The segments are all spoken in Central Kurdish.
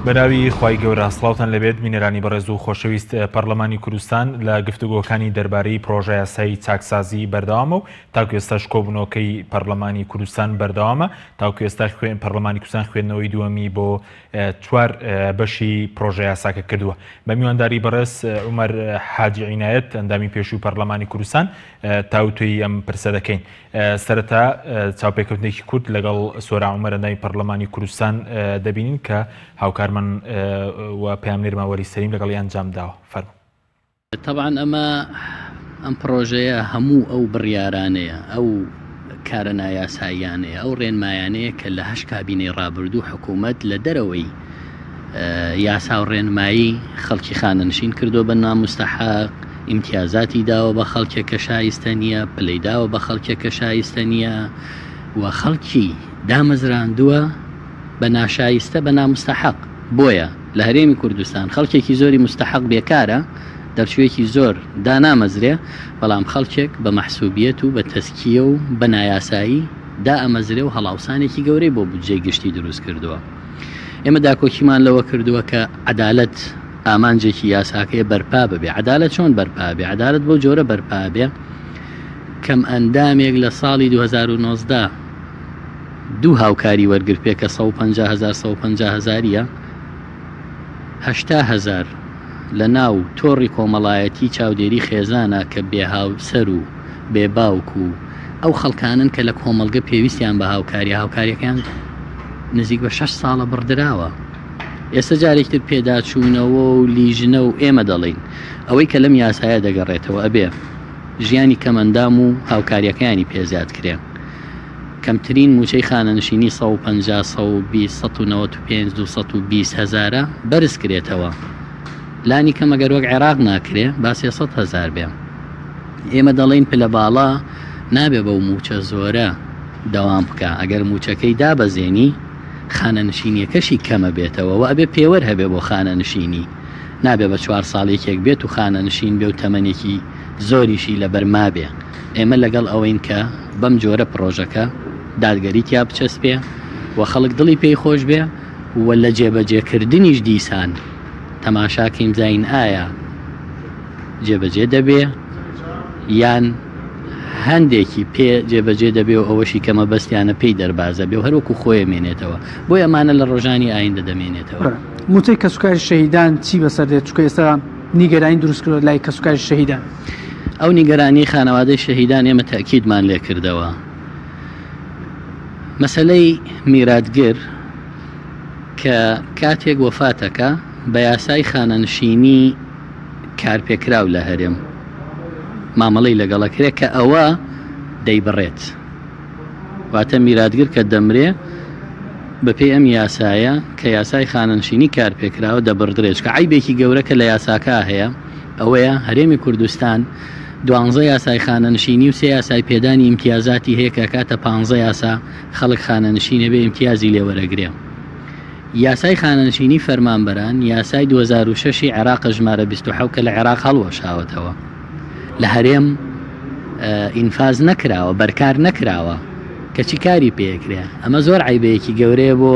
بەناوی خوای گەورە سڵاوتان لێبێت بینەرانی بەڕێز و خۆشەویست پەرلەمانی کوردستان لە گفتوگۆکانی دەربارەی پرۆژە یاسایی چاکسازی بەردەوامە و تاکو ئێستاش کۆبوونەوەکەی پەرلەمانی کوردستان بەردەوامە تاکو ئێستا خوێن پەرلەمانی کوردستان خوێندنەوەی دووەمی بۆ چوار بەشی پرۆژە یاساکە کردووە بە میوانداری بەڕێز عومەر حاجی عینایەت ئەندامی پێشووی پەرلەمانی کوردستان تاوتوێی ئەم پرسە دەکەین. سەرەتا چاوپێکەوتنێکی کورت لەگەڵ سۆرا عومەر ئەندامی پەرلەمانی کوردستان دەبینین کە هاوکارمان و پەیامنێرمان وەلی سەلیم لەگەڵی ئەنجام داوە. فەرموو. تەبعەن ئەمە ئەم پڕۆژەیە هەموو ئەو بڕیارانەیە، ئەو کارە نایاساییانەیە، ئەو ڕێنمایانەیە کە لە هەشت کابینەی ڕابردوو حکوومەت لە دەرەوەی یاسا و ڕێنمایی خەڵکی خانەنشین کردووە بە ناموستەحەق، ئیمتیازاتی داوە بە خەڵکێک کە شایستە نییە، پلەی داوە بە خەڵکێک کە شایستە نییە و خەڵکی دامەزراندووە بە ناشایستە بە ناموستەحەق. بۆیە لە هەرێمی کوردستان خەڵکێکی زۆری موستەحەق بێکارە، دەرچوویەکی زۆر دانامەزرێ، بەڵام خەڵکێک بە مەحسوبیەت و بە تەزکیە و بە نایاسایی دائەمەزرێ و هەڵاوسانێکی گەورەی بۆ بودجەی گشتی دروست کردووە. ئێمە داکۆکیمان لەوە کردووە کە عەدالەت ئامانجێکی یاساکەیە بەرپا ببێ. عەدالەت چۆن بەرپا بێ؟ عەدالەت بەو جۆرە بەرپا بێ کەمئەندامێک لە ساڵی 2019 دوو هاوکاری وەرگرتبێ کە 150 هەزار 150 هەزاریە، 80 هەزار لە ناو تۆڕی کۆمەڵایەتی چاودێری خێزانە کە بێ هاوسەر و بێ باوک و ئەو خەڵکانەن کە لە کۆمەڵگە پێویستیان بە هاوکاریە، هاوکاریەکەیان نزیک بە شەش ساڵە بڕدراوە. ئێستا جارێکتر پێداچوونەوە و لیژنە و ئێمە دەڵێین ئەوەی کە لەم یاسایە دەگەڕێتەوە ئەبێ ژیانی کەمئەندام و هاوکاریەکەیانی پێ زیاد کرێ. کەمترین مووچەی خانەنشینی 150، 120، 195، 220 هەزارە بەرز کرێتەوە. لانی کەم ئەگەر وەک عێراق ناکرێ با 300 هەزار بێ. ئێمە دەڵێین پلە باڵا نابێ بەو مووچە زۆرە دەوام بکا، ئەگەر مووچەکەی دابەزێنی خانەنشینیەکەشی کەمە بێتەوە و ئەبێ پێوەر هەبێ بۆ خانەنشینی، نابێ بە چوار ساڵ یەکێک بێت و خانەنشین بێ و تەمەنێکی زۆریشی لەبەر مابێ. ئێمە لەگەڵ ئەوەین کە بەم جۆرە پڕۆژەکە دادگەری تیا بچەسپێ و خەڵک دڵی پێی خۆش بێ و لە جێبەجێکردنیش دیسان تەماشاکەین بزانین ئایا جێبەجێ دەبێ یان هەندێکی پێ جێبەجێ دەبێ و ئەوەشی کە مەبەستیانە پێی دەربازە بێ و هەروەکو خۆی مێنێتەوە بۆیە ئەمانە لە ڕۆژانی ئایندە دەمێنێتەوە. موچەی کەسوکاری شەهیدان چی بەسەر دێت چونکە ئێستا نیگەرانی دروست کردوە لای کەسوکاری شەهیدان؟ ئەو نیگەرانیەی خانەوادەی شەهیدان ئێمە تەئکیدمان لێ کردەوە مەسەلەی میراتگر کە کاتێک وەفاتەکە بە یاسای خانەنشینی کارپێکراو لە هەرێم مامەڵەی لەگەڵەکرێ کە ئەوە دەیبڕێت واتە میراتگر کە دەمرێ بەپێی ئەم یاسایە کە یاسای خانەنشینی کارپێکراوە دەبڕدرێت چونکە عەیبێکی گەورە کە لە یاساکە هەیە ئەوەیە هەرێمی کوردستان دوانزە یاسای خانەنشینی و سێ یاسای پێدانی ئیمتیازاتی هەیە کە ئەکاتە پانزە یاسا خەڵک خانەنشینە بێ ئیمتیازی لێ وەرەگرێ. یاسای خانەنشینی فەرمانبەران یاسای 2006 ی عێراقە ژمارە 27 کە لە عێراق هەڵوەشاوەتەوە لە هەرێم ئینفاز نەکراوە بەرکار نەکراوە کەچی کاری پێکرێ ئەمە زۆر عیبەیەکی گەورەیە بۆ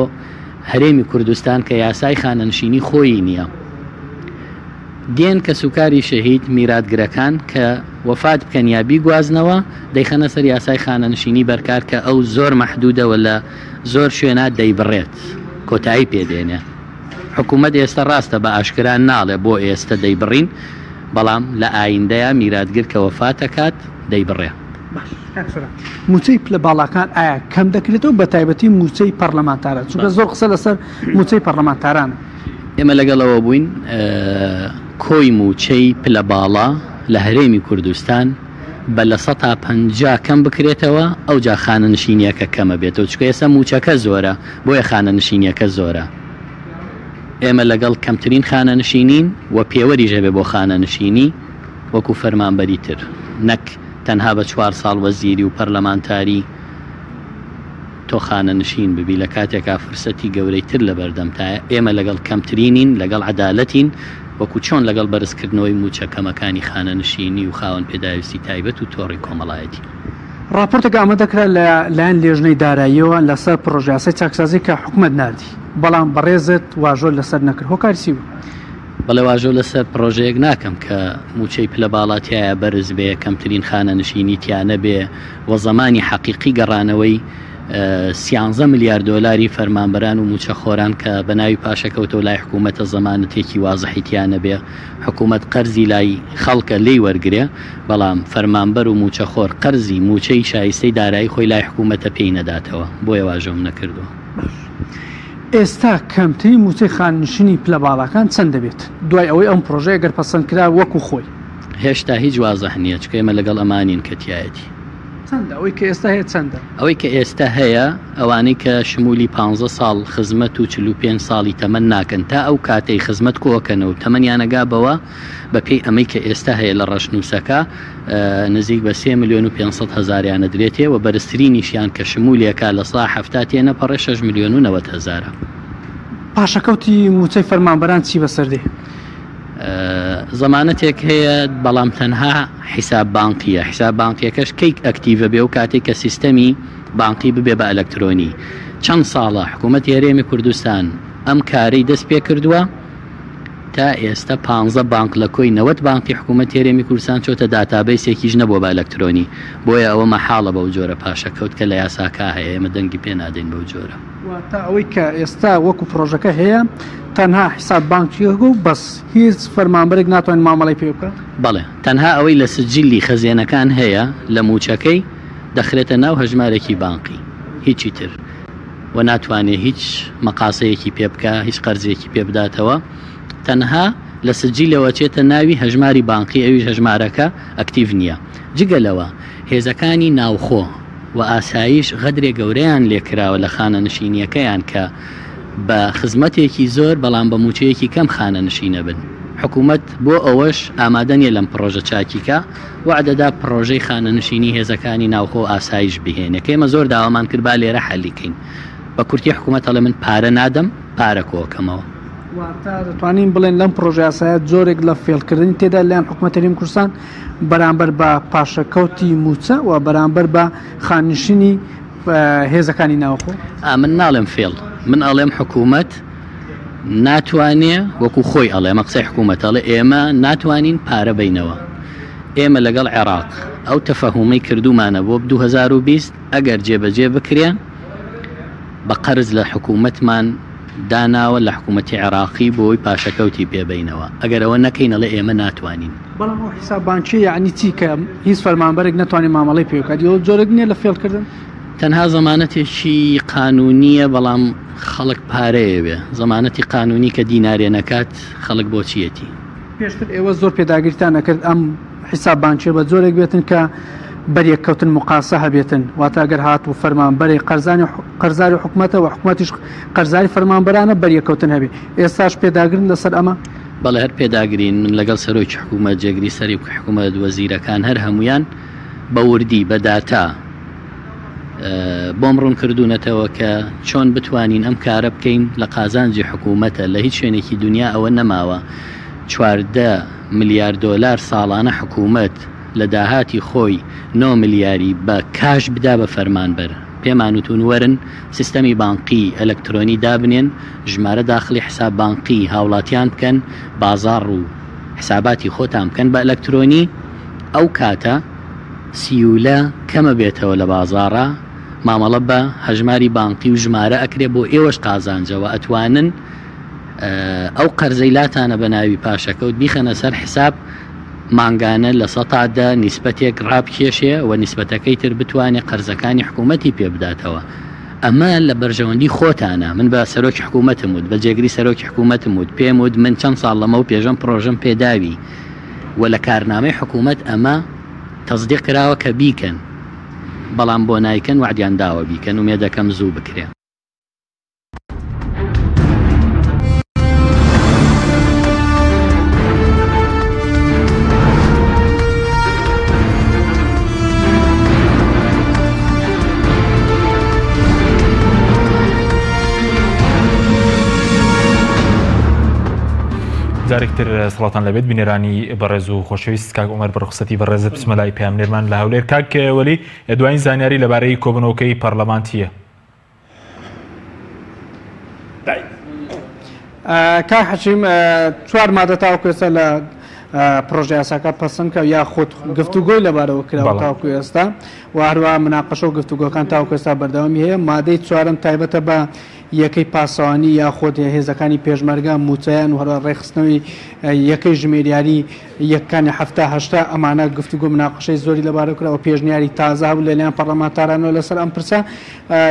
هەرێمی کوردستان کە یاسای خانەنشینی خۆیی نییە. دێن کەسوکاری شەهید میراتگرەکان کە وەفات بکەن یا بیگوازنەوە دەیخەنە سەر یاسای خانەنشینی بەرکار کە ئەو زۆر مەحدودە و لە زۆر شوێنا دەیبڕێت کۆتایی پێ دێنێ حکومەت ئێستە ڕاستە بە ئاشکرا ناڵێ بۆ ئێستە دەیبڕین بەڵام لە ئایندەیا میراتگر کە وەفات ئەکات دەیبڕێ. باش کاک سۆران موچەی پلە باڵاکان ئایا کەم دەکرێتەوە بە تایبەتی موچەی پەڕلەمانتاران چونکە زۆر قسە لەسەر موچەی پەڕلەمانتارانە. ئێمە لەگەڵ ئەوە بووین کۆی مووچەی پلە باڵا لە هەرێمی کوردستان بە 50% کەم بکرێتەوە ئەوجا خانەنشینیەکە کەمە بێتەوە چونکە ئێستا مووچەکە زۆرە بۆیە خانەنشینیەکە زۆرە ئێمە لەگەڵ کەمترین خانەنشینین و پێوەریش هەبێ بۆ خانەنشینی وەکو فەرمانبەری تر نەک تەنها بە چوار ساڵ وەزیری و پەرلەمانتاری تۆ خانەنشین ببی لە کاتێکا فرسەتی گەورەی تر لەبەردەمتایە، ئێمە لەگەڵ کەمترینین، لەگەڵ عەدالەتین، وەکو چۆن لەگەڵ بەرزکردنەوەی مووچە کەمەکانی خانەنشینی و خاوەن پێداویستی تایبەت و تۆڕی کۆمەڵایەتی. ڕاپۆرتێک ئامادە کرا لە لایەن لێژنەی داراییەوە لەسەر پڕۆژەیاسای چاکسازی کە حکومەت ناردی، بەڵام بەڕێزت واژۆت لەسەر نەکرد، هۆکاری چی بوو؟ بەڵێ واژۆ لەسەر پڕۆژەیەک ناکەم کە مووچەی پلە باڵا تیایا بەرز بێ، کەمترین خانەنشینی تیا نەبێ و زەمانی حەقیقی گەڕانەوەی سیانزە ملیار دۆلاری فەرمانبەران و مووچەخۆران کە بە ناوی پاشەکەوتەوە لای حکوومەتە زەمانەتێکی وازحی تیا نەبێ، حکوومەت قەرزی لای خەڵکە لێی وەرگرێ. بەڵام فەرمانبەر و مووچەخۆر قەرزی مووچەی شایستەی دارایی خۆی لای حکوومەتە پێی نەداتەوە، بۆیە واژۆم نەکردووە. باش ئێستا کەمترین مووچەی خانەنشینی پلە باڵاکان چەند دەبێت دوای ئەوەی ئەم پڕۆژەیە گەر پەسەند کرا وەکو خۆی؟ هێشتا هیچ وازح نییە، چونکە ئێمە لەگەڵ ئەما نین کە تیایەتی. چەندە؟ ئەوەی کە ئێستا هەیە چەندە؟ ئەوەی کە ئێستا هەیە ئەوانەی کە شمولی پانزە ساڵ خزمەت و 45 ساڵی تەمەن ناکەن تا ئەو کاتەی خزمەت کۆئەکەنەوە و تەمەنیان ئەگا بەوە بە پێی ئەمەی کە ئێستا هەیە لە ڕەشنووسەکە نزیک بە سێ ملیۆن و 500 هەزاریان ئەدرێتێ و بەرزترینیشیان کە شمولێکە لە سا 70 تێنەپەڕێ 6 ملیۆن و 90 هەزارە. پاشەکەوتی مووچەی فەرمانبەران چی بەسەر دێ؟ زەمانەتێک هەیە بەڵام تەنها حیساب بانقیە، حیساب بانقیەکەش کەی ئەکتیڤە بێ و کاتێک کە سیستەمی بانقی ببێ بە ئەلەکترۆنی. چەند ساڵە حکوومەتی هەرێمی کوردستان ئەم کارەی دەست پێ کردووە، تا ئێستە پانزە بانق لە کۆی 90 بانقی حکوومەتی هەرێمی کوردستان چۆتە داتابەیسێکیش نەبووە بە ئەلەکترۆنی، بۆیە ئەوە مەحاڵە بەو جۆرە پاشەکەوت کە لە یاساکا هەیە، ئێمە دەنگی پێ نادەین بەو جۆرە. واتە ئەوەی کە ئێستا وەکو پڕۆژەکە هەیە تەنها حیساب بانکیەکە و بەس هیچ فەرمانبەرێک ناتوانێت مامەڵەی پێ بکات؟ بەڵێ تەنها ئەوەی لە سجلی خەزێنەکان هەیە لە مووچەکەی دەخرێتە ناو هەژمارێکی بانقی هیچی تر و ناتوانێ هیچ مەقاسەیەکی پێ بکا هیچ قەرزێکی پێ بداتەوە تەنها لە سجیلەوە چێتە ناوی هەژماری بانقی ئەویش هەژمارەکە ئەکتیڤ نییە جگە لەوە هێزەکانی ناوخۆ و ئاسایش غەدرێ گەورەیان لێ کراوە لە خانەنشینیەکەیان کە بە خزمەتێکی زۆر بەڵام بە موچەیەکی کەم خانەنشینەبن حکومەت بۆ ئەوەش ئامادە نیە لەم پڕۆژە چاکی کا وەعدەدا پڕۆژەی خانەنشینی هێزەکانی ناوخۆ و ئاسایش بهێنێ کە ئێمە زۆر داوامان کرد با لێرە حەلی کەین بە کورتی حکومەت ئەڵێ من پارە نادەم پارە کۆکەمەوە. واتە دەتوانین بڵێن لەم پڕۆژەیاسایە جۆرێک لە فێڵکردنی تێدا لەلایەن حکومەتی هەرێمی کوردستان بەرامبەر بە پاشەکەوتی مووچە و بەرامبەر بە خانەنشینی هێزەکانی ناوخۆ؟ من ناڵێم فێڵ، من ئەڵێم حکوومەت ناتوانێ وەکو خۆی ئەڵێ، ئەمە قسەی حکوومەتە، ئەڵێ ئێمە ناتوانین پارە بەینەوە، ئێمە لەگەڵ عێراق ئەو تەفەهومەی کردوومانە بۆ 2020 ئەگەر جێبەجێ بکرێ بە قەرز لە حکوومەتمان داناوە لە حکوومەتی عێراقی بۆی پاشەکەوتی پێ بەینەوە، ئەگەر ئەوە نەکەین ئەڵێ ئێمە ناتوانین. بەڵام ئەو حیساب بانکیە یەعنی چی کە هیچ فەرمانبەرێک نەتوانێت مامەڵەی پێ بکات یەوە جۆرێک نیە لە فێڵ کردن؟ تەنها زەمانەتێکی قانونیە بەڵام خەڵک پارەیەوێ زەمانەتی قانونی کە دینارێ نەکات خەڵک بۆچیەتی؟ پێشتر ئێوە زۆر پێداگریتان ئەکرد ئەم حیساب بانکیە بە جۆرێک بێتن کە بەریەککەوتن مقاسە هەبێتن واتە ئەگەر هاتوو فەرمانبەرێک قەرزانی قەرزاری حکومەتە و حکومەتیش قەرزاری فەرمانبەرانە بەریەککەوتن هەبێ ئێستاش پێداگرن لەسەر ئەمە؟ بەڵێ هەر پێداگرین، من لەگەڵ سەرۆکی حکومەت، جێگری سەرۆکی حکومەت، وەزیرەکان هەر هەموویان بە وردی بە داتا بۆم ڕوون کردوونەتەوە کە چۆن بتوانین ئەم کارە بکەین لە قازانجی حکومەتە، لە هیچ شوێنێکی دونیا ئەوە نەماوە 14 ملیار دۆلار ساڵانە حکومەت لە داهاتی خۆی نۆ ملیاری بە کاش بدا بە فەرمانبەر. پێمان وتوون وەرن سیستەمی بانقی ئەلەکترۆنی دابنێن، ژمارە داخڵی حساب بانقی هاوڵاتیان بکەن، بازاڕ و حساباتی خۆتان بکەن بە ئەلەکترۆنی، ئەو کاتە سیولە کەمەبێتەوە لە بازاڕا، مامەڵە بە هەژماری بانقی و ژمارە ئەکرێ بۆ ئێوەش قازانجە وە ئەتوانن ئەو قەرزەی لاتانە بە ناوی پاشەکەوت بیخەنە سەر حساب مانگانە 10% نیسبەتێک ڕابکێشێ و نیسبەتەکەی تر بتوانێ قەرزەکانی حکوومەتی پێ بداتەوە. ئەمە لە بەرژەوەندی خۆتانە. من بە سەرۆکی حکوومەتم وت، بە جێگری سەرۆکی حکوومەتم وت، پێم وت من چەند ساڵ لەمەو پێشم پڕۆژەم پێ داوی و لە کارنامەی حکوومەت ئەمە تەسدیق کراوە کە بیکەن، بەڵام بۆ نایکەن وەعدیان داوە بیکەن، ئومێدەکەم زوو بکرێ. جارێکتر سڵاوتان لەبێت بینەرانی بەڕێز و خۆشەویست کاک عومەر بە ڕوخسەتی بەڕێزت بچمە لای پەیامنێرمان لە هەولێر کاک وەلی دوایین زانیاری لەبارەی کۆبوونەوەکەی پەرلەمان چییە؟ کاک حەکیم چوار مادە تاوەکو ئێستا لە پرۆژە یاساکە پەسەند کرا یاخود گفتوگۆی لەبارەوە کراوە تاوەکو ئێستا و هەروەها مناقەشە و گفتوگۆکان تاوەکو ئێستا بەردەوامی هەیە مادەی چوارەم تایبەتە بە یەکەی پاسەوانی یاخود هێزەکانی پێشمەرگە مووچەیان و هەروەها ڕێکخستنەوەی یەکەی ژمێریاری یەکەکانی 70 80 ئەمانە گفتوگۆ مناقەشەی زۆری لەبارەوە کرا و پێشنیاری تازە هەبوو لەلایەن پەڕلەمانتارانەوە لەسەر ئەم پرسە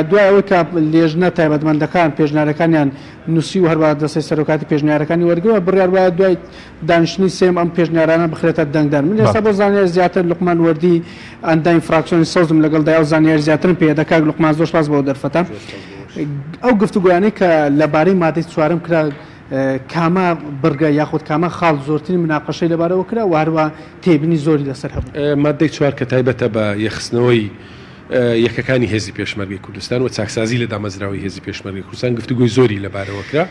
دوای ئەوەی کە لێژنە تایبەتمەندەکان پێشنیارەکانیان نووسی و هەروەها دەستەی سەرۆکایەتی پێشنیارەکانی وەرگرت و بڕیار وایە دوای دانیشتنی سێیەم ئەم پێشنیارانە بخرێتە دەنگدان. من ئێستا بۆ زانیاری زیاتر لوقمان وەردی ئەندامی فراکسیۆنی سەوزم لەگەڵدایە و زانیاری زیاترم پێ دەدا. کاک لوقمان زۆر سپاس بۆ ئەو دەرفەتە. ئەو گفتوگۆیانەی کە لەبارەی مادەی چوارەم کرا کامە بڕگە یاخود کامە خاڵ زۆرترین مناقەشەی لەبارەوە کرا و هەروەها تێبینی زۆری لەسەر هەبوو؟ مادەی چوار کە تایبەتە بە یەکخستنەوەی یەکەکانی هێزی پێشمەرگەی کوردستان و چاکسازی لە دامەزراوەی هێزی پێشمەرگەی کوردستان گفتوگۆی زۆری لەبارەوە کرا،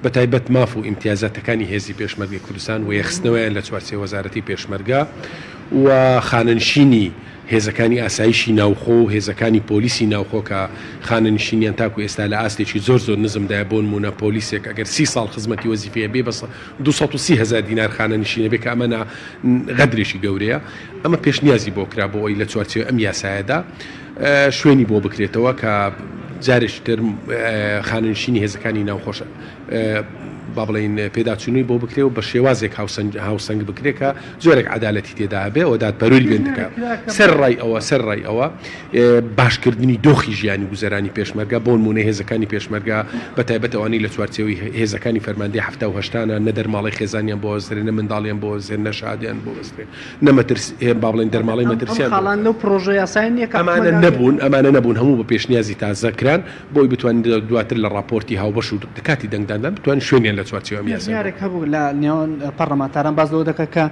بەتایبەت ماف و ئیمتیازاتەکانی هێزی پێشمەرگەی کوردستان و یەکخستنەوەیان لە چوارچێوەی وەزارەتی پێشمەرگە و خانەنشینی هێزەکانی ئاسایشی ناوخۆ و هێزەکانی پۆلیسی ناوخۆ کە خانەنشینیان تاکو ئێستا لە ئاستێکی زۆر زۆر نزمدایە، بۆنموونە پۆلیسێک ئەگەر 30 ساڵ خزمەتی وەزیفی هەبێ بە 230 هەزار دینار خانەنشینە بێ کە ئەمە نا غەدرێکی گەورەیە. ئەمە پێشنیازی بۆ کرا بۆ ئەوەی لە چوارچێوەی ئەم یاسایەدا شوێنی بۆ بکرێتەوە کە جارێکی تر خانەنشینی هێزەکانی ناوخۆش با بڵێین پێداچوونەوەی بۆ بکرێ و بە شێوازێک هاوسەنگ بکرێ کە جۆرێک عەدالەتی تێدا هەبێ و دادپەروەری بێن دەکا. سەرەڕای ئەوە سەرەڕای ئەوە باشکردنی دۆخی ژیانی گوزەرانی پێشمەرگە بۆ نموونە هێزەکانی پێشمەرگە بە تایبەت ئەوانەی لە چوارچێوەی هێزەکانی فەرماندەی 70 و 80انە نە دەرماڵەی خێزانیان بۆ ئەسترێ نە منداڵیان بۆ ئەسترێ نە شادیان بۆ ئەسترێ نە مەترس با بڵێین دەرماڵەی مەترسیان ئەم خاڵان لەو پڕۆژە یاسایە نییە کە ئەمانە نەبوون ئەمانە نەبوون هەموو بە پێشنیازی تازە کران بۆی بتوانین دواتر لە ڕاپۆرتی هاوبەش و لە کاتی دەنگداندا بتوانین شوێنیان لە چوارچێوەی ئەم یاسایە بۆ پێشنیارێک هەبوو لە نێوان پەڕلەمانتاران باس لەوە دەکات کە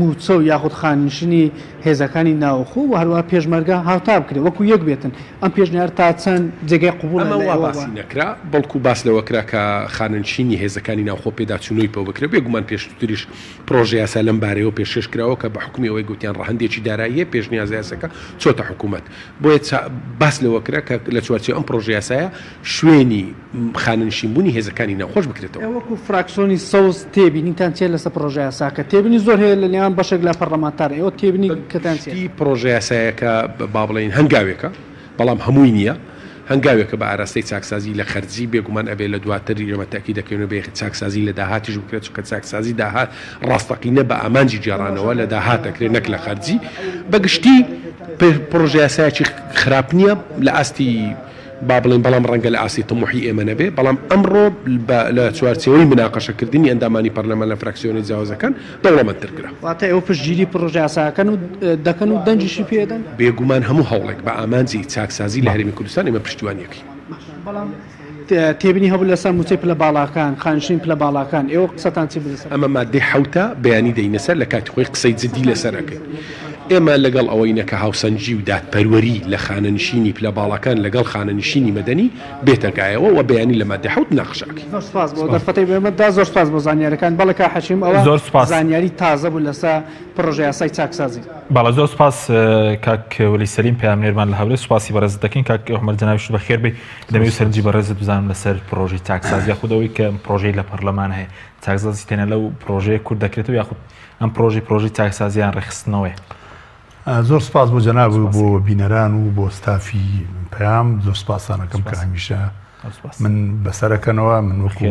مووچە و یاخود خانەنشینی هێزەکانی ناوخۆ و هەروەها پێشمەرگە هاوتا بکرێت وەکو یەک بێتن ئەم پێشنیارە تا چەند جێگای قبوڵە ئەمە لە وا ئێوەوە؟ باسی نەکرا، بەڵکو باس لەوە کرا کە خانەنشینی هێزەکانی ناوخۆ پێداچوونەوەی پێوە بکرێت، بێگومان پێشتریش پڕۆژەیاسا لەم بارەیەوە پێشکێش کراوە کە بە حوکمی ئەوەی گوتیان ڕەهەندێکی دارایی هەیە پێشنیازەیاسەکە چۆتە حکوومەت. بۆیە باس لەوە کرا کە لە چوارچێوەی ئەم پڕۆژەیاسایە شوێنی خانەنشینبوونی هێزەکانی ناوخۆش بکرێتەوە. ئێوە وەکو فراکسیۆنی سەوز تێبینیتان چیە لەسەر پڕۆژەیاساکە؟ تێبینی زۆر هەیە لە نێوان بەشێک لە پەڕلەمانتاران، ئێوە تێبینی بە کەتان چیە؟ گشتی پڕۆژەیاسایەکە با بڵێین هەنگاوێکە، بەڵام هەمووی نییە، هەنگاوێکە بە ئاراستەی چاکسازی لە خەرجی، بێگومان ئەبێ لە دواتر ئێمە تەئکید دەکەینەوە بێ چاکسازی لە داهاتیش بکرێت، چونکە چاکسازی داهات ڕاستەقینە بە ئامانجی گێڕانەوە لە داهات ئەکرێت نەک لە خەرجی. بە گشتی پڕۆژەیاسایەکی خراپ نییە لە ئاستی با بڵێین بەڵام ڕەنگە لە ئاستی تموحی ئێمە نەبێ، بەڵام ئەمڕۆ بە لە چوارچێوەی مناقەشەکردنی ئەندامانی پەرلەمان لە فراکسیۆنە جیاوازەکان دەوڵەمەندتر کرا. واتە ئێوە پشتگیری پڕۆژەیاساکەن و دەکەن و دەنگیشی پێ ئەدەن؟ بێگومان هەموو هەوڵێک بە ئامانجی چاکسازی لە هەرێمی کوردستان ئێمە پشتیوانی ئەکەین. بەڵام تێبینی هەبوو لەسەر مووچەی پلە باڵاکان، خانەنشینی پلە باڵاکان، ئێوە قسەتان چی بوو لەسەر؟ ئەمە ماددەی حەوتە، بەیانی دێینە سەر، لە کاتی خۆی قسەی جدی لەسەر ئەکەین. ئێمە لەگەڵ ئەوەینە کە هاوسەنگی و دادپەروەری لە خانەنشینی پلە باڵاکان لەگەڵ خانەنشینی مەدەنی بێتە گایەوە و بەیانی لە ماددەی حەوت مناقشە ئەکەین. زۆر سوپاس بۆ دەرفەتەی بە ئێمەت دا، زۆر سوپاس بۆ زانیاریەکان. بەڵێ کاک حەکیم ئەوە زۆر سوپاس. زانیاری تازە بوو لەسە پڕۆژەیاسای چاکسازی. بەڵێ زۆر سوپاس کاک وەلی سەلیم پەیامنێرمان لە هەولێر سوپاسی بەڕێزت دەکەین کاک عومەر جەنابیشت بەخێر بێی دەمەوێت سەرنجی بەڕێزت بزانم لەسەر پڕۆژەی چاکسازی یاخود ئەوەی کە پڕۆژەی لە پەرلەمان هەیە چاکسازی تەنیا لەو پڕۆژەیە کورت دەکرێتەوە یاخود ئەم پڕۆژەی پڕۆژەی چاکسازی یان ڕێکخستنەوەیە؟ زۆر سپاس بۆ جەناب و بۆ بینەران و بۆ ستافی پەیام زۆر سپاستان ئەکەم کە هەمیشە من بەسەرەکەنەوە من وەکو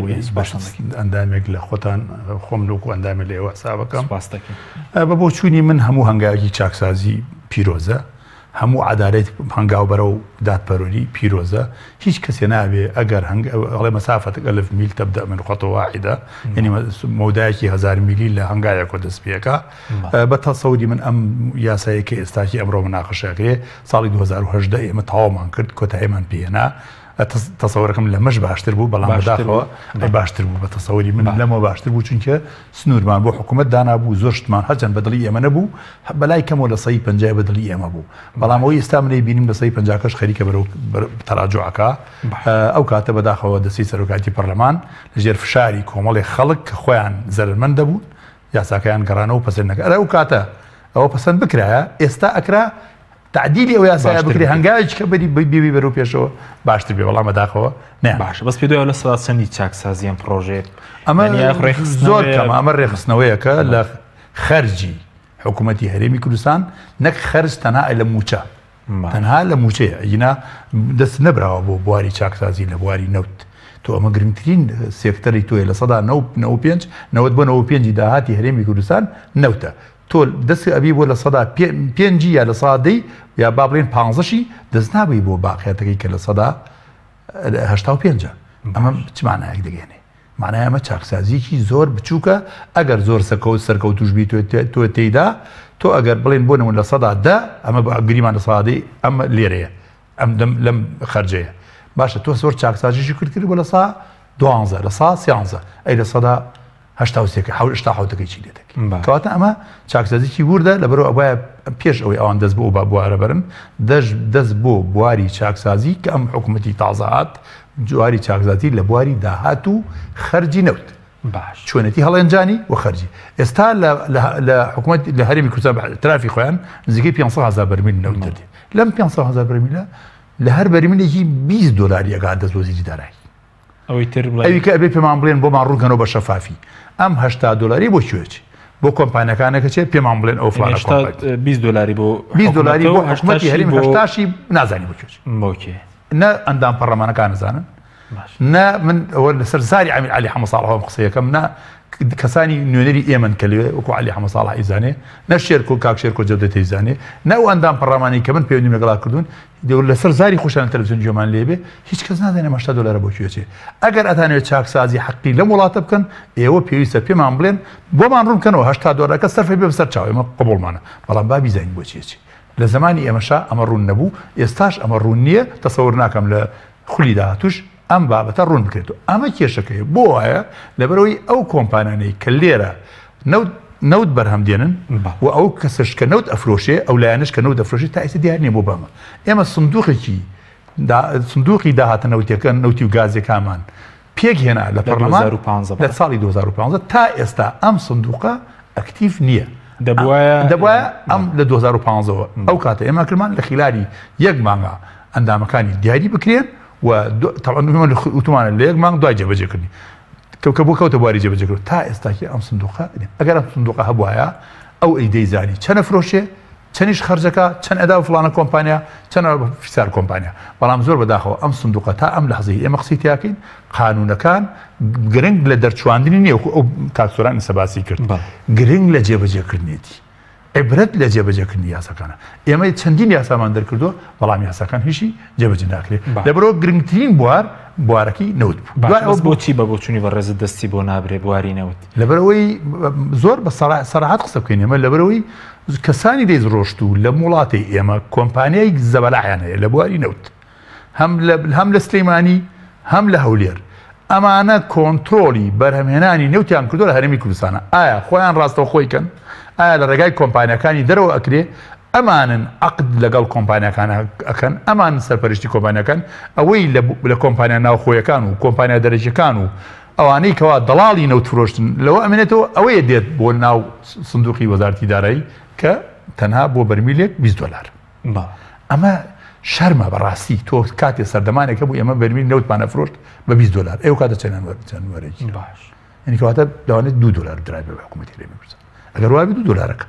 ئەندامێک لە خۆتان خۆم لۆکو ئەندامێک لە ئێوە حسابەکەم بە بۆچوونی من هەموو هەنگاوێکی چاکسازی پیرۆزە هەموو عەدالەت هەنگاو بەرەو دادپەروەری پیرۆزە هیچ کەسێ نابێ ئەگەر هەنگ ئەڵێ مسافة ألف ميل تبدأ من خطوة واحدة یعنی مەودایەکی هەزار میلی لە هەنگاوێکەوە دەست پێکا بە تەسەوری من ئەم یاسایە کە ئێستاکی ئەمڕۆ مناقەشە ئەکرێ ساڵی 2018 ئێمە تەواومان کرد کۆتاییمان پێهێنا. تەسەوەرەکەم لەمەش باشتر بوو، بەڵام بەداخەوە باشتر بوو بە تەسەوری من لەمەوە باشتر بوو، چونکە سنوورمان بۆ حکوومەت دانابوو، زۆر شتمان هەرچەند بە دڵی ئێمە نەبوو، بەلای کەمەوە 50% بە دڵی ئێمە بوو، بەڵام ئەوەی ئێستا منەی بینیم 50%کەش خەریکە بەرەو تەراجوعەکە. ئەو کاتە بەداخەوە دەستی سەرۆکایەتی پەرلەمان لەژێر فشاری کۆمەڵی خەڵک کە خۆیان زەرەرمەند دەبوون یاساکەیان گەڕانەوە پەسەند نەکرد. ئەرە ئەو کاتە ئەوە پەسەند بکرایە ئێستا ئەکرا تعدیلی ئەو یاسایە بکرێ، هەنگاوێکی کە بەری بیبی بەرەو پێشەوە باشتر بێ، بەڵام بەداخەوە نەیان. باشە بەس پێ دوای لە سەدا چەندی چاکسازی ئەم پڕۆژەیە؟ ئەمە زۆر کەمە، ئەمە ڕێکخستنەوەیەکە لە خەرجی حکوومەتی هەرێمی کوردستان، نەک خەرج تەنها لە مووچە، تەنها لە مووچەیە، ئەگینا دەست نەبراوە بۆ بواری چاکسازی لە بواری نەوت. تۆ ئەمە گرنگترین سێکتەری تۆیە، 95%، 90 بۆ 95ی داهاتی هەرێمی کوردستان نەوتە. تۆ دەست ئەبی بۆ 5%ی یا 10%ی یا با بڵێن 15شی دەست نابی بۆ باقیاتەکەی کە 85%ە. ئەمە چ مانایەک دەگەێنێ؟ معنای ئەمە چاکسازیکی زۆر بچووکە، ئەگەر زۆر سەرکەوت سەرکەوتوش بی تۆ تێیدا، تۆ ئەگەر بڵێن بۆ نمونە 10%، ئەمە گریمان 10% ئەمە لێرەیە، ئەم دەم لەم خەرجەیە. باشە تۆ زۆر چاکسازیشی کرد کرد بۆ 12%، 13%، ئەی 83%کە 87ەکەی چی لێ دەکەی؟ کەواتە ئەمە چاکسازیکی وردە، لەبەرەوە ئەوایە پێش ئەوەی ئەوان دەست بۆ بوارە بەرن، دەست بۆ بواری چاکسازی کە ئەم حکوومەتی تازە هات، بواری چاکسازی لە بواری داهات و خەرجی نەوت. باش. چۆنێتی هەڵێنجانی و خەرجی. ئێستا لە حکوومەت لە هەرێمی کوردستان بە ترافی خۆیان نزیکەی 500,000 بەرمیل نەوت دەدێ. لەم 500,000 بەرمیلە لە هەر بەرمیلێکی 20 دلاری ئەگات دەست وەزیری دارایی. ئەوەی تر بڵێن. ئەوی کە ئەبێ پێمان بڵێن بۆمان ڕوونکەنەوە بە شەفافی ئەم 80 دلاری بۆ کوێ چێ؟ بۆ کۆمپانیەکانەکە چێ؟ پێمان بڵێن ئەو فلانە کۆمپانیا. 20 دلاری بۆ 20 دلاری بۆ حکوومەتی هەرێم، 80شی نازانی بۆ کوێ چێ. بۆ کێ؟ نە ئەندام پەرلەمانەکان نزانن، نە من ئەوە لەسەر زاری عەمیر عەلی حەمە ساڵحەوە قسەیەکەم، نە کەسانی نوێنەری ئێمەن کە لەوێ وەکو عەلی حەمە ساڵح ئیزانێ، نە شێرکۆ کاک شێرکۆ جەودەت ئیزانێ، نە ئەو ئەندام پەرلەمانی کە من پەیوەندیم لەگەڵا کردوون لەسەر زاری خۆشیان تەلەڤیزیۆن گوێمان لێبێ، هیچ کەس نازانێ 80 دلارە بۆ کوێ چێ. ئەگەر ئەتانەوێت چاکسازی حەقی لەم وڵاتە بکەن، ئێوە پێویستە پێمان بڵێن بۆمان ڕوون بکەنەوە 80 دلارەکە سەرفی بێ بەسەر چاو، ئێمە قبوڵمانە، بەڵام با بیزانین بۆ چیە چێ. لە زمانی ئێمەشا ئەمە ڕوون نەبوو، ئێستاش ئەمە ڕوون نییە، تەسەور ناکەم لە خولی داهاتوش ئەم بابەتە ڕوون بکرێتەوە. ئەمە کێشەکەیە بۆ وایە لەبەرەوەی ئەو کۆمپانیانەی کە لێرە نەوت بەرهەم دێنن و ئەو کەسەش کە نەوت ئەفرۆشێ، ئەو لایەنەش کە نەوت ئەفرۆشێ تا ئێستا دیار نییە بۆ بەمە. ئێمە سندوقی داهاتە نەوتیەکە، نەوتی و گازیەکانمان پێک هێنا لە پەرلەمان لە ساڵی 2015 تا ئێستا ئەم سندوقە ئەکتیڤ نییە. دەبوایە ئەم لە 2015ەوە ئەو کاتە ئێمە کردمان لە خلاری یەک مانگا ئەندامەکانی دیاری بکرێن و طبعا وتمانە لە یەک مانگ دوای جێبەجێکردنی کە بۆ کەوتە بواری جێبەجێکردن. تا ئێستاکی ئەم سندوقە ئەگەر ئەم سندوقە هەبوایە ئەو ئەیدەی زانی چەنە فرۆشێ، چەنیش خەرجەکە، چەند ئەدا فلانە کۆمپانیا، چەند فیسار کۆمپانیا. بەڵام زۆر بەداخەوە ئەم سندوقە تا ئەم لەحزەی ئێمە قسەی تیاکەین قانونەکان گرنگ لە دەرچواندنی نییە، وەکو ئەو کاک سۆران ئێستا باسی کرد، گرنگ لە جێبەجێکردنێتی، عبرەت لە جێبەجێکردنی یاساکانە. ئێمە چەندین یاسامان دەرکردووە بەڵام یاساکان هیچی جێبەجێ ناکرێت. لەبەرەوە گرنگترین بوار بوارەکەی نەوت بوو. دوای ئەوە بۆچی بە بۆچوونی بەڕێزت دەستی بۆ نابرێ بواری نەوت؟ لەبەرەوەی زۆر بە سەراحەت قسە بکەین، ئێمە لەبەرەوەی کەسانی دەیست ڕۆشت و لە وڵاتی ئێمە کۆمپانیای زەبەلاحیان هەیە لە بواری نەوت، هەم لە سلەیمانی هەم لە هەولێر. ئەمانە کۆنترۆڵی بەرهەمهێنانی نەوتیان کردو لە هەرێمی کوردستانە. ئایا خۆیان ڕاستەوخۆی کەن؟ ئایا لە ڕێگای کۆمپانیاکانی دەرەوە ئەکرێ؟ ئەمانن عقد لەگەڵ کۆمپانیاکان ئەکەن، ئەمان سەرپەرشتی کۆمپانیاکان، ئەوەی لە کۆمپانیا ناوخۆیەکان و کۆمپانیا دەرەکیەکان و ئەوانەی کەوا دەڵاڵی نەوت فرۆشتن لەوە ئەمێنێتەوە، ئەوەیە دێت بۆ ناو سندوقی وەزارەتی دارایی کە تەنها بۆ بەرمیلێک 20 دلار. ئەمە شەرمە بەڕاستی. تۆ کاتێ سەردەمانێک هەبوو ئێمە بەرمیل نەوتمان ئەفرۆشت بە 20 دلار، ئەو کاتە چەندیان وەرەگیرا؟ باش. یعنی کەواتە لەوانەیە 2 دلار درابێ بە حکوومەتی هەرێمی کوردستان، ئەگەر وابێ 2 دلارەکە.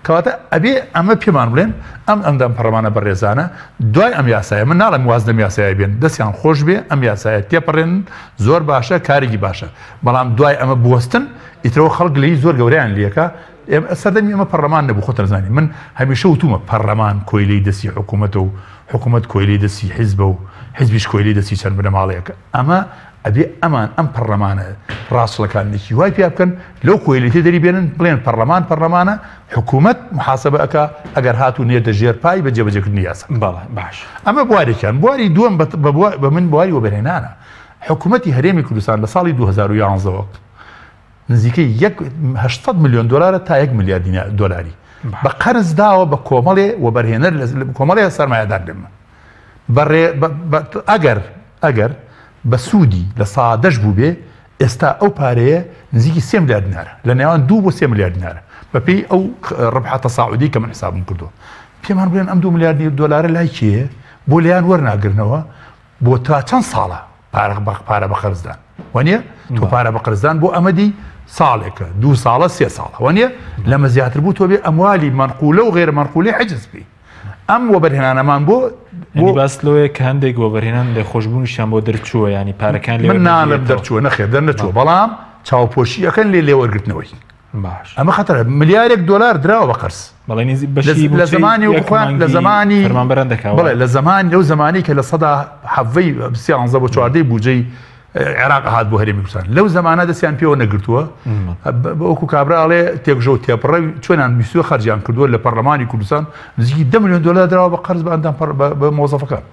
کەواتە ئەبێ ئەمە پێمان بڵێن ئەم ئەندام پەرلەمانە بەڕێزانە دوای ئەم یاسایە، من ناڵێم واز لەم یاسایە بێن، دەستیان خۆش بێ ئەم یاسایە تێپەڕێنن، زۆر باشە، کارێکی باشە، بەڵام دوای ئەمە بوەستن ئیترەوە خەڵک لێی زۆر گەورەیان لێکە. سەردەمی ئێمە پەرلەمان نەبوو، خۆتان زانی من هەمیشە وتومە پەرلەمان کۆیلەی دەستی حکوومەتە و حکوومەت کۆیلەی دەستی حیزبە و حیزبیش کۆیلەی دەستی چەند بنەماڵەیەکە. ئەمە ئەبێ ئەمان ئەم پەڕلەمانە ڕاچڵەکاندنێکی وای پیا بکەن لەو کۆیلێتیە دەری بێنن بڵێن پەڕلەمان پەڕلەمانە حکوومەت محاسبە ئەکا ئەگەر هاتوو نێتە ژێر پای بە جێبەجێکردنی یاسا. بەڵێ باش. ئەمە بوارێکیان. بواری دووەم بە من بواری وەبەرهێنانە. حکوومەتی هەرێمی کوردستان لە ساڵی 2011 وە نزیکەی یەک 800 ملیۆن دۆلارە تا یەک ملیار دۆلاری بە قەرز داوە بە کۆمەڵێ وەبەرهێنەر لە کۆمەڵێ سەرمایەدار لەمە بەڕێ ئەگەر ئەگەر بە سوودی لە سادەش بووبێ ئێستا ئەو پارەیە نزیکی سێ ملیار دینارە لە نێوان دوو بۆ سێ ملیار دینارە بەپێی ئەو ڕبحە تەساعودی کە من حسابم کردووە پێمان بڵێن ئەم دو ملیار دۆلارە لای کێیە بۆ لێیان وەرناگرنەوە بۆ تا چەند ساڵە پارە بە پارە بە قەرزدان وانە تۆ پارە بە قەرزدان بۆ ئەمەدی ساڵێکە دوو ساڵە سێ ساڵە وانە لەمە زیاتر بوو تۆ بێ ئەموالی مەنقولە و غێرە مەنقولی حجز بی ئەم وەبەرهێنانەمان بۆ بۆ باس لەوەیە کە هەندێک وەبەرهێنان لێخۆشبوونیشیان بۆ دەرچووە ینی پارەکان لێ من ناڵێم دەرچووە نەخێر دەرنەچووە بەڵام چاوپۆشی ئەکەن لێ لێوەرگرتنەوەی باش ئەمە خەتەرە ملیارێک دۆلار دراوە بە قەرز بەڵێ نزیک بەشی لە زمانی یەک خۆیان لە مانگی زمانی فەرمانبەران دەکاوە بڵێ لە زمان لەو زمانی کە لە سەدا حەڤەی سیانزە بۆ چواردەی بودجەی عێراق هات بۆ هەرێمی کوردستان لەو زمانە دەستیان پێوە نەگرتووە وەکو کابرا ئەڵێ تێکژە و تێپڕە چۆنیان ویستووە خەرجیان کردووە لە پەرلەمانی کوردستان نزیکی 10 ملیۆن دۆلار دراوە بە قەرز بە ئەندام بە مۆزەفەکان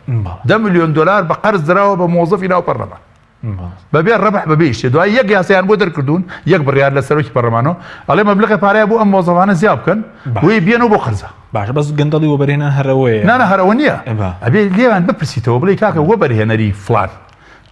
10 ملیۆن دۆلار بە قەرز دراوە بە مۆزەفی ناو پەرلەمان بەبێ ڕەبح بەبێ شتێ دوای یەک یاسایان بۆ دەرکردوون یەک بڕیار لە سەرۆکی پەرلەمانەوە ئەڵێ مەبلغی پارەیە بۆ ئەم مۆزەفانە زیاد بکەن بۆیە بێنەوە بۆ قەرزە باشە بەس گەندەڵی وەبەرهێنان هەر ئەوەیە نا نا هەر ئەوە نییە ئەبێ لێیان بپرسیتەوە بڵێ کاکە وەبەرهێنەری فڵان